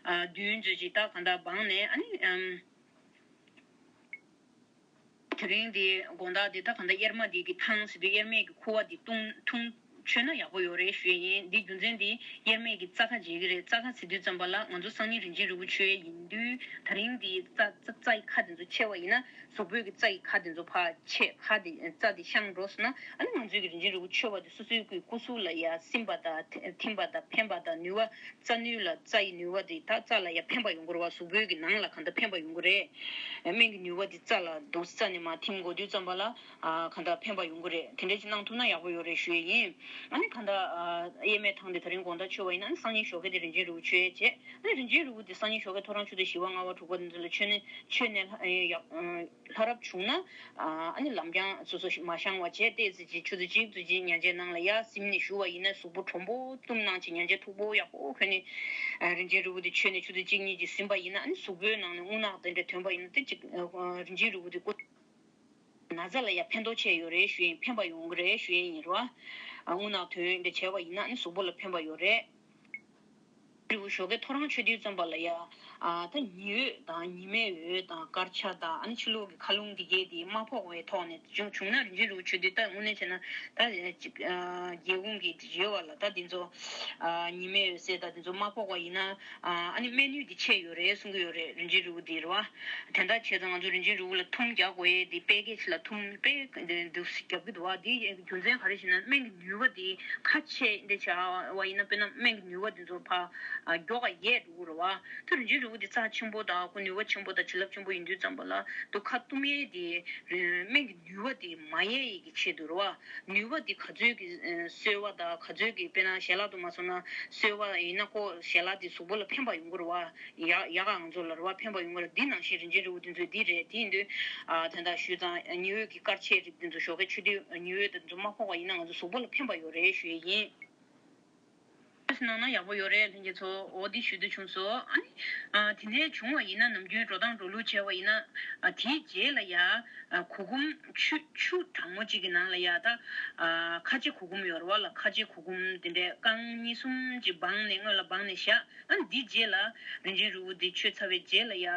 ཨ་བདུན་ཙམ་ཅིག་ད་གང་ལྟར་སྦངས་ནས། ཨ་ནི་ཨམ་དེ་རིང་འདི་དགོང་དག་འདི་ད་གང་ལྟར་གཡེར་མ་འདི་གི་ཐང་ཟེར་དུས་གཡེར་མའི་གི་ཁུ་བ་འདི་བཏུང་འཐུང་མཆོད་ན་ཡག་པོ་ཡོད་རེད་ཞུ་ཡས་ཡིན། འདི་རྒྱུ་མཚན་འདི་གཡེར་མའི་གི་རྩ་ཁ་འབྱེད་ཀྱི་རེད། རྩ་ཁ་ཟེར་དུས་ཙམ་པ་ལ་ང་ཚོ་སང་ཉིན་རིན་ཆེན་རིལ་བུ་མཆོད་ཡས་ཡིན་དུས། ད་རིང་འདི་རྩ་རྩ་རྩ་ཡི་ཁ་འདི་ཚོ་ཕྱེ་བ་ཡིན་ན། གཟུགས་པོའི་གི་རྩ་ཡི་ཁ་དེ་ཚོ་ཕར་ཕྱེ། ཁ་དེ་རྩ་དེ་བཤང་འགྲོ་སོང་ན། ཨ་ནི་ང་ཚོའི་གི་རིན་ཆེན་རིལ་བུ་མཆོད་པ་དེ་སོ་སོའི་གི་སྐུ་གཟུགས་ལ་ཡ་སིམ་པ་དང་ཐིམ་པ་དང་ཕན་པ་དང་ནུས་པ། རྩ་ནུས་ལ་རྩ་ཡི་ནུས་པ་དེ་ད་རྩ་ལ་ཡ་ཕན་པ་ཡོང་གི་རེད་བ། གཟུགས་པོའི་གི་ནང་ལ་གང་ལྟར་ཕན་པ་ཡོང་གི་རེད། སྨན་གི་ནུས་པ་དེ་རྩ་ལ་འདུག་རྩ་ནས་མར་ཐིམ་འགྲོ་དུས་ཙམ་པ་ལ་ཨ་གང་ལྟར་ཕན་པ་ཡོང་གི་རེད། དེ་འདྲ་ཅིག་གནང་ཐུབ་ན་ཡག་པོ་ཡོད་རེད་ཞུ་ཡས་ཡིན། ཨ་ནི་གང་ལྟར་ཨ་གཡེར་མའི་ཐང་དེ་ད་རིང་དགོང་དག་མཆོད་པ་ཡིན་ན། ཨ་ནི་སང་ཉིན་ཞོགས་ཀས་དེ་རིན་ཆེན་རིལ་བུ་མཆོད་ཡས་བྱས། ཨ་ནི་རིན་ཆེན་རིལ་བུ་དེ་སང་ཉིན་ཞོགས་ཀས་ཐོ་རངས་ཆུ་ཚོད་བཞི་པ་ལྔ་པ་དྲུག་པ་དེ་ཚོ་ལ་མཆོད་ནས་མཆོད་ནས་ལྷ་ཡག་ལྷ་རབ་བྱུང་ན། ཨ་ནི་ལམ་རྐྱང་སོ་སོ་མ་བཤང་བ་བྱས་ཏོག་ཙམ་ཅིག་ཆུ་ཚོད་གཅིག་ཙམ་ཅིག་ཉལ་ཆས་ནང་ལ་ཡར་སིམ་ནས་བཞུགས་པ་ཡིན་ན། གཟུགས་པོ་དྲོན་པོ་བཏུམས་གནང་བྱས་ཉལ་ཆས་མཐུག་པོ་ཡག་པོ་གོན་ནས་རིན་ཆེན་རིལ་བུ་དེ་མཆོད་ནས་ཆུ་ཚོད་གཅིག་གཉིས་ཅིག་ཟིན་པ་ཡིན་ན། ཨ་ནི་གཟུགས་པོའི་ནང་ནས་རྔུལ་ནག་དེ་འདྲ་ཐོན་པ་ཡིན་ན། དེ་ཅིག་རིན་ཆེན་རིལ་བུ་དེ་བཀོལ། ན་ཚ་ལ་ཡང་ཕན་ཐོགས་ཆེ་ཡོད་རེད་ཞུ་ཡིན། ཕན་པ་ཡོང་གི་རེད་ཞུ་ཡིན་རོ། ཨ་རྔུལ་ནག་ཐོན་འདྲ་བྱས་པ་ཡིན་ན་ནི་གཟུགས་པོ་ལ་ཕན་པ་ཡོད་རེད། རི་བོ་ཞོགས་ཀའི་ཐོ་རངས་ཆོད་དུས་ཙམ་པ་ལ་ཡ། ཨ་ད་ཉི་འོད་དང་ཉི་མའི་འོད་དང་དཀར་ཆ་དང་ཨ་ནི་ཕྱི་ལོགས་ཀྱི་མཁའ་རླུང་འདི་གས་དེ་མ་ཕོག་པའི་ཐོག་ནས་བྱུང་བྱུང་ན་རིན་ཆེན་རི་བོ་ཆོད་དུས་ད་དངོས་གནས་བྱས་ན་ད་ཅིག་ཨ་སྒེའུ་ཁུང་གི་ཡོད་བ་ལ་ད་འདི་ཚོ་ཨ་ཉི་མའི་འོད་ཟེར་ད་འདི་ཚོ་མ་ཕོག་པ་ཡིན་ན་ཨ་ཨ་ནི་སྨན་ནུས་འདི་ཆེ་ཡོད་རེད་གསུང་གི་ཡོད་རེད་རིན་ཆེན་རི་བོ་འདི་རེད་བ། དེ་འདྲ་བྱས་ཙང་ང་ཚོ་རིན་ཆེན་རི་བོ་ལ་ཐུམ་རྒྱག་དགོས་ཡས་འདི་དཔེ་སྐད་ཆ་ལ་ཐུམ་དཔེ་འདུག་རྒྱབ་ཀྱི་འདུག་བ་འདི་རྒྱུ་མཚན་ག་རེ་ཞེ་ན་སྨན་གྱི་ནུས་པ་འདི་ཁ་ཆེ་འདི་བྱ་བ་ཡིན་ན་དཔེར་ན་སྨན་གྱི་ནུས་པ་འདི་ཚོ་ཕར་མགྱོགས་པ་ཡལ་འགྲོ་གི་རེད་བ། ད་རིན་ཆེན་རི་བོ་འདི་རྩ་ཆེན་པོ་དང་ཁོ་ནུས་པ་ཆེན་པོ་དང་བྱིན་རླབས་ཆེན་པོ་ཡིན་དུས་ཙམ་པ་ལ་དུ་ཁ་བཏུམ་ཡས་འདི་སྨན་གྱི་ནུས་པ་འདི་མ་ཡལ་ཡས་ཀྱི་ཆེད་དུ་རེད་བ། ནུས་པ་འདི་ག་ཚོད་ཀྱི་གསོལ་བ་དང་ག་ཚོད་ཀྱི་དཔེར་ན་ཞལ་ལག་ཏུ་མ་སོང་ན་གསོལ་བ་ཡིན་ན་ཁོ་ཞལ་ལག་འདི་གཟུགས་པོ་ལ་ཕན་པ་ཡོང་གི་རེད་བ། ཡག་ཡག་ག་ང་ཚོ་ལ་རེད་བ་ཕན་པ་ཡོང་གི་རེད། འདི་ནང་བཞིན་རིན་ཆེན་རི་བོ་འདི་ཚོ་འདི་རེད། དེ་ཡིན་དུས་ཨ་ད་ལྟ་ཞུས་ཙང་ཉི་འོད་ཀྱི་དཀར་ཆའི་རིགས་འདི་ཚོ་ཞོགས་ཀའི་ཆུ་དུས་ཉི་འོད་འདི་ཚོ་མ་ཕོག་པ་ཡིན་ན་ང་ཚོ་གཟུགས་པོ་ལ་ཕན་པ་ཡོད་རེད་ཞུ་ཡས་ཡིན། ཨ་ནི་གནང་ན་ཡག་པོ་ཡོད་རེད་ལྷན་རྒྱས་ཚོ། འོ་འདི་ཞུ་འདོད་བྱུང་སོང་། ཨ་ནི་ཨ་དེ་ནས་བྱུང་བ་ཡིན་ན་ནམ་རྒྱུན་འགྲོ་སྟངས་འགྲོ་ལུགས་བྱས་པ་ཡིན་ན་ཨ་དེའི་རྗེས་ལ་ཡ་ཨ་གུར་གུམ་ཆུ་ཆུ་གྲང་མོ་གཅིག་གི་ནང་ལ་ཡ་ད་ཨ་ཁ་ཆེ་གུར་གུམ་ཡོད་རེད་བ་ལ། ཁ་ཆེ་གུར་གུམ་དེ་འདྲའི་རྐང་གཉིས་གསུམ་གཅིག་སྦངས་ནས་སྔོན་ལ་སྦངས་ནས་བཞག་ཨ་ནི་འདིའི་རྗེས་ལ་རིན་ཆེན་རི་བོ་འདི་མཆོད་ཚར་བའི་རྗེས་ལ་ཡ། ཨ་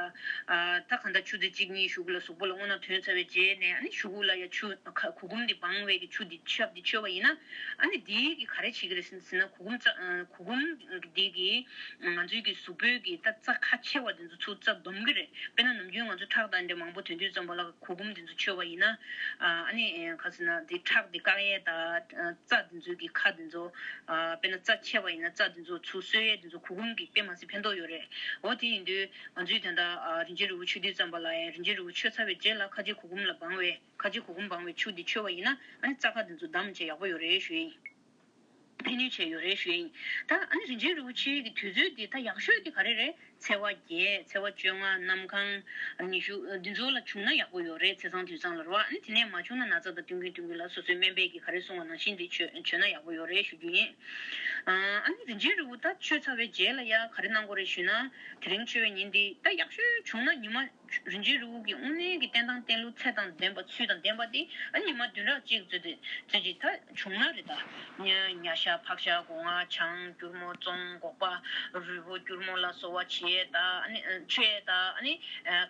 ད་གང་ལྟར་ཆུ་ཚོད་གཅིག་གཉིས་གཞུག་གུ་ལ་གཟུགས་པོ་ལ་རྔུལ་ནག་ཐོན་ཚར་བའི་རྗེས་ནས་ཨ་ནི་གཞུག་གུ་ལ་ཡ་ཆུ་ཁ་གུར་གུམ་འདི་སྦངས་པའི་གི་ཆུ་འདི་ཆབ་འདི་མཆོད་པ་ཡིན་ན་ཨ་ནི་འདིའི་གི་ག་རེ་བྱེད་ཀྱི་རེད་ཟེར་ན་གུར་གུམ་རྩ་ཨ་གུར་གུམ་འདི་གི་ང་ཚོའི་གི་གཟུགས་པོའི་གི་ད་རྩ་ཁ་ཕྱེ་བ་འདི་ཚོ་ཚུར་རྩ་སྡོམ་གི་རེད། དཔེར་ན་ནམ་རྒྱུན་ང་ཚོ་ཁྲག་དང་འདྲ་མང་པོ་ཐོན་དུས་ཙམ་པ་ལ་གུར་གུམ་འདི་ཚོ་མཆོད་པ་ཡིན་ན་ཨ་ནི་ག་ཟེར་ན་འདི་ཁྲག་འདི་བཀག་ཡས་ད་རྩ་འདི་ཚོའི་གི་ཁ་འདི་ཚོ། ཨ་དཔེར་ན་རྩ་ཆེ་བ་ཡིན་ན་རྩ་འདི་ཚོ་ཚུར་གསོ་ཡས་འདི་ཚོ་གུར་གུམ་གྱི་དཔེ་མ་སྲིད་ཕན་ཐོགས་ཡོད་རེད། འོ་དེ་ཡིན་དུས་ང་ཚོས་ད་ལྟ་ཨ་རིན་ཆེན་རི་བོ་མཆོད་དུས་ཙམ་པ་ལ་ཡང་རིན་ཆེན་རི་བོ་མཆོད་ཚར་བའི་རྗེས་ལ་ཁ་ཆེ་གུར་གུམ་ལ་སྦང་བའི་ཁ་ཆེ་གུར་གུམ་སྦང་བའི་ཆུ་འདི་མཆོད་པ་ཡིན་ན་ཨ་ནི་རྩ་ཁ་འདི་ཚོ་བསྡམས་བྱས་ཡག་པོ་ཡོད་རེད་ཞུ་ཡིན། ཕན་ནུས་ཆེ་ཡོད་རེད་ཞུ་ཡིན། ད་ཨ་ནི་རིན་ཆེན་རི་བོ་ཆེ་གི་དུས་ཚོད་འདི་ད་ཡག་ཤོས་འདི་ག་རེ་རེད། ཚེས་པ་བརྒྱད། ཚེས་པ་བཅོ་ལྔ། གནམ་གང་ཉི་ཤུ་འདི་ཚོ་ལ་བྱུང་ན་ཡག་པོ་ཡོད་རེད། ཚེས་བཟང་དུས་བཟང་ལ་རེད་བ། ཨ་ནི་དེ་ནས་མ་བྱུང་ན་ན་ཚ་དང་བསྟུན་གིན་བསྟུན་གིན་ལ་སོ་སོའི་སྨན་པས་ཀྱིས་ག་རེ་གསུངས་པ་ནང་བཞིན་དེ་བྱོས་བྱོས་ན་ཡག་པོ་ཡོད་རེད་ཞུ་རྒྱུ་ཡིན། ཨ་ནི་རིན་ཆེན་རི་བོ་ད་མཆོད་ཚར་བའི་རྗེས་ལ་ཡ་ག་རེ་གནང་དགོས་རེད་ཞུས་ན། དེ་རིང་མཆོད་པའི་ཉིན་འདི་ད་ཡག་ཤོས་བྱུང་ན་ཉི་མ་རིན་ཆེན་རི་བོ་གི་དངོས་གནས་ཀྱི་བསྟན་སྟངས་བསྟན་ལུགས་ཚད་དང་ལྡན་པ་ཚུལ་དང་ལྡན་པ་འདི་ཨ་ཉི་མ་བདུན་ཕྲག་གཅིག་ཙམ་དེ་ཙམ་ཅིག་ད་བྱུང་ན་རེད་ད། ཉ་ཉ་ཤ་ཕག་ཤ་སྒོ་ང་ཆང་སྐྱུར་མོ་བཙོང་སྒོག་པ་རུལ་བོ་སྐྱུར་མོ་ལ་སོགས་པ་བྱེད་ད་ཨ་ནི་མཆོད་ད་ཨ་ནི་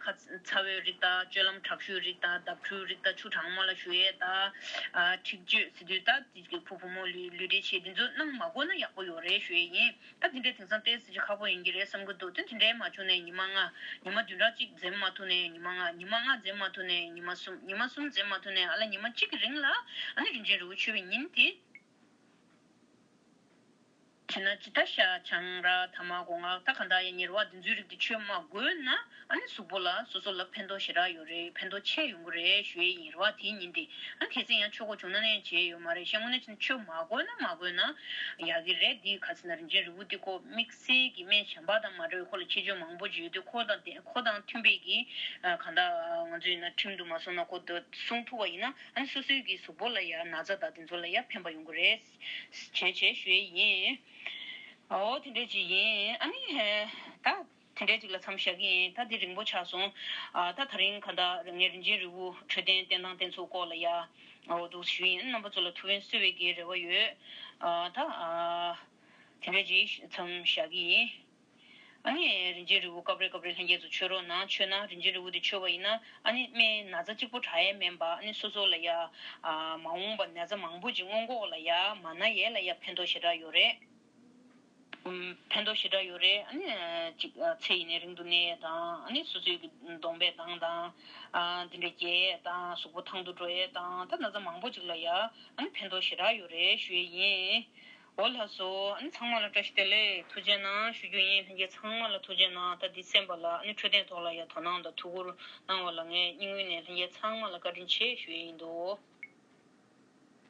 ཁ་ཚ་བོའི་རིགས་ད་སྤྱོད་ལམ་དྲག་ཤུལ་རིགས་ད་བརྡབ་འཁྲུག་རིགས་ད་ཆུ་གྲང་མོ་ལ་བཞུ་ཡས་ད་འཁྲིག་སྤྱོད་ཟེར་དུས་ད་དེ་གི་བུ་བུ་མོ་ལུས་ལུས་འབྲེལ་བྱེད་འདི་ཚོ་གནང་མ་དགོས་ན་ཡག་པོ་ཡོད་རེད་ཞུ་ཡས་ཡིན། ད་དེ་འདྲའི་དེང་སང་ཏོག་ཙམ་ཅིག་ཁག་པོ་ཡིན་གྱི་རེད་བསམ་གྱི་འདུག་དེ་དེ་འདྲའི་མ་བྱུང་ནས་ཉི་མ་ལྔ། ཉི་མ་བདུན་ཕྲག་གཅིག་འཛེམ་མ་ཐུབ་ནས་ཉི་མ་ལྔ། ཉི་མ་ལྔ་འཛེམ་མ་ཐུབ་ནས་ཉི་མ་གསུམ། ཉི་མ་གསུམ་འཛེམ་མ་ཐུབ་ནས་ཨ་ལ་ཉི་མ་གཅིག་གི་རིང་ལ་ཨ་ནི་རིན་ཆེན་རི་བོ་མཆོད་པའི་ཉིན་དེ། བྱས་ན་ཇི་ལྟ་ཤ་ཆང་ར་ཐ་མག་སྒོ་ང་ད་ག་འདྲ་ཡ་ཉེར་བ་འདི་ཚོའི་རིགས་དེ་མཆོད་མ་དགོས་ན་ཨ་ནི་གཟུགས་པོ་ལ་སོ་སོ་ལ་ཕན་ཐོགས་ཞེ་དྲག་ཡོད་རེད། ཕན་ཐོགས་ཆེ་ཡོང་གི་རེད་ཞུ་ཡས་ཡིན་རེད་བ། དེའི་ཉིན་དེ་ཨ་ནི་གལ་སྲིད་ཡང་མཆོད་དགོས་བྱུང་ན་ནས་བྱས་ཡོད་མ་རེད། ཤ་དངོས་གནས་བྱས་ན་མཆོད་མ་དགོས་ན་མ་དགོས་ན་ཡག་གི་རེད། འདི་ག་ཟེར་ན་རིན་ཆེན་རི་བོ་འདི་ཁོ་དམིགས་བསལ་གྱི་སྨན་གཞན་པ་དང་མ་འདྲ་བའི་ཁོ་ལ་ཁྱད་ཆོས་མང་པོ་ཅིག་ཡོད་དུས་ཁོ་དང་ལྡན་ཁོ་དང་མཐུན་པའི་གི་ཨ་གང་ལྟར་ང་ཚོ་ཡིན་ན་ཁྲིམས་དུ་མ་སོང་ན་ཁོ་འདི་སྲུང་ཐུབ་པ་ཡིན་ན་ཨ་ནི་སོ་སོའི་གི་གཟུགས་པོ་ལ་ཡ་ན་ཚ་དང་དེ་ཚོ་ལ་ཡ་ཕན་པ་ཡོང་གི་རེད། བྱས་བྱས་ཞུ་ཡས་ཡིན། འོ་དེ་འདྲ་ཅིག་ཡིན། ཨ་ནི་ད་དེ་འདྲ་ཅིག་ལ་མཚམས་བཞག་གི་ཡིན། ད་འདི་རིང་པོ་ཆགས་སོང་། ཨ་ད་ད་རིང་ག་འདྲ་ངས་རིན་ཆེན་རི་བོ་འཕྲོད་བསྟེན་བསྟེན་སྟངས་བསྟེན་ཚུལ་སྐོར་ལ་ཡ་འོ་འདུག་ཞུ་ཡིན། རྣམ་པ་ཚོ་ལ་ཐུགས་ཕན་གསོས་པའི་གི་རེ་བ་ཡོད། ཨ་ད་ཨ་དེ་འདྲ་ཅིག་མཚམས་བཞག་གི་ཡིན། ཨ་ནི་རིན་ཆེན་རི་བོ་སྐབས་རེ་སྐབས་རེ་ལྷན་རྒྱས་ཚོ་མཆོད་རོགས་གནང་། མཆོད་ན་རིན་ཆེན་རི་བོ་དེ་མཆོད་པ་ཡིན་ན་ཨ་ནི་སྨན་ན་ཚ་གཅིག་པོ་དྲག་ཡས་མིན་པ་ཨ་ནི་སོ་སོ་ལ་ཡ་ཨ་མ་འོངས་པ་ན་ཚ་མང་པོ་ཅིག་སྔོན་འགོག་ལ་ཡ་མ་ན་ཡས་ལ་ཡ་ཕན་ཐོགས་ཞེ་དྲག་ཡོད་རེད། ཨུམ་ཕན་ཐོགས་ཞེ་དྲག་ཡོད་རེད། ཨ་ནི་ཅིག་ཨ་ཚེ་ཡིན་ནའི་རིང་དུ་གནས་ཡས་དང་ཨ་ནི་སོ་སོའི་གི་གདོང་པའི་མདངས་དང་ཨ་དེ་འདྲ་རྒྱས་ཡས་དང་གཟུགས་པོ་ཐང་དུ་འགྲོ་ཡས་དང་ད་ན་ཚ་མང་པོ་ཅིག་ལ་ཡ་ཨ་ནི་ཕན་ཐོགས་ཞེ་དྲག་ཡོད་རེད་ཞུ་ཡས་ཡིན། འོ་ལགས་སོ། ཨ་ནི་ཚང་མ་ལ་བཀྲ་ཤིས་བདེ་ལེགས། ཐུགས་རྗེ་གནང་ཞུ་རྒྱུ་ཡིན། ལྷན་རྒྱས་ཚང་མ་ལ་ཐུགས་རྗེ་གནང་། ད་འདི་གསན་པ་ལ་ཨ་ནི་འཕྲོད་བསྟེན་ཐོག་ལ་ཡ་དོ་སྣང་དང་ཐུགས་ཁུར་གནང་བ་ལ་ངས་སྙིང་དབུས་ནས་ལྷན་རྒྱས་ཚང་མ་ལ་བཀའ་དྲིན་ཆེ་ཞུ་ཡས་ཡིན་འདུག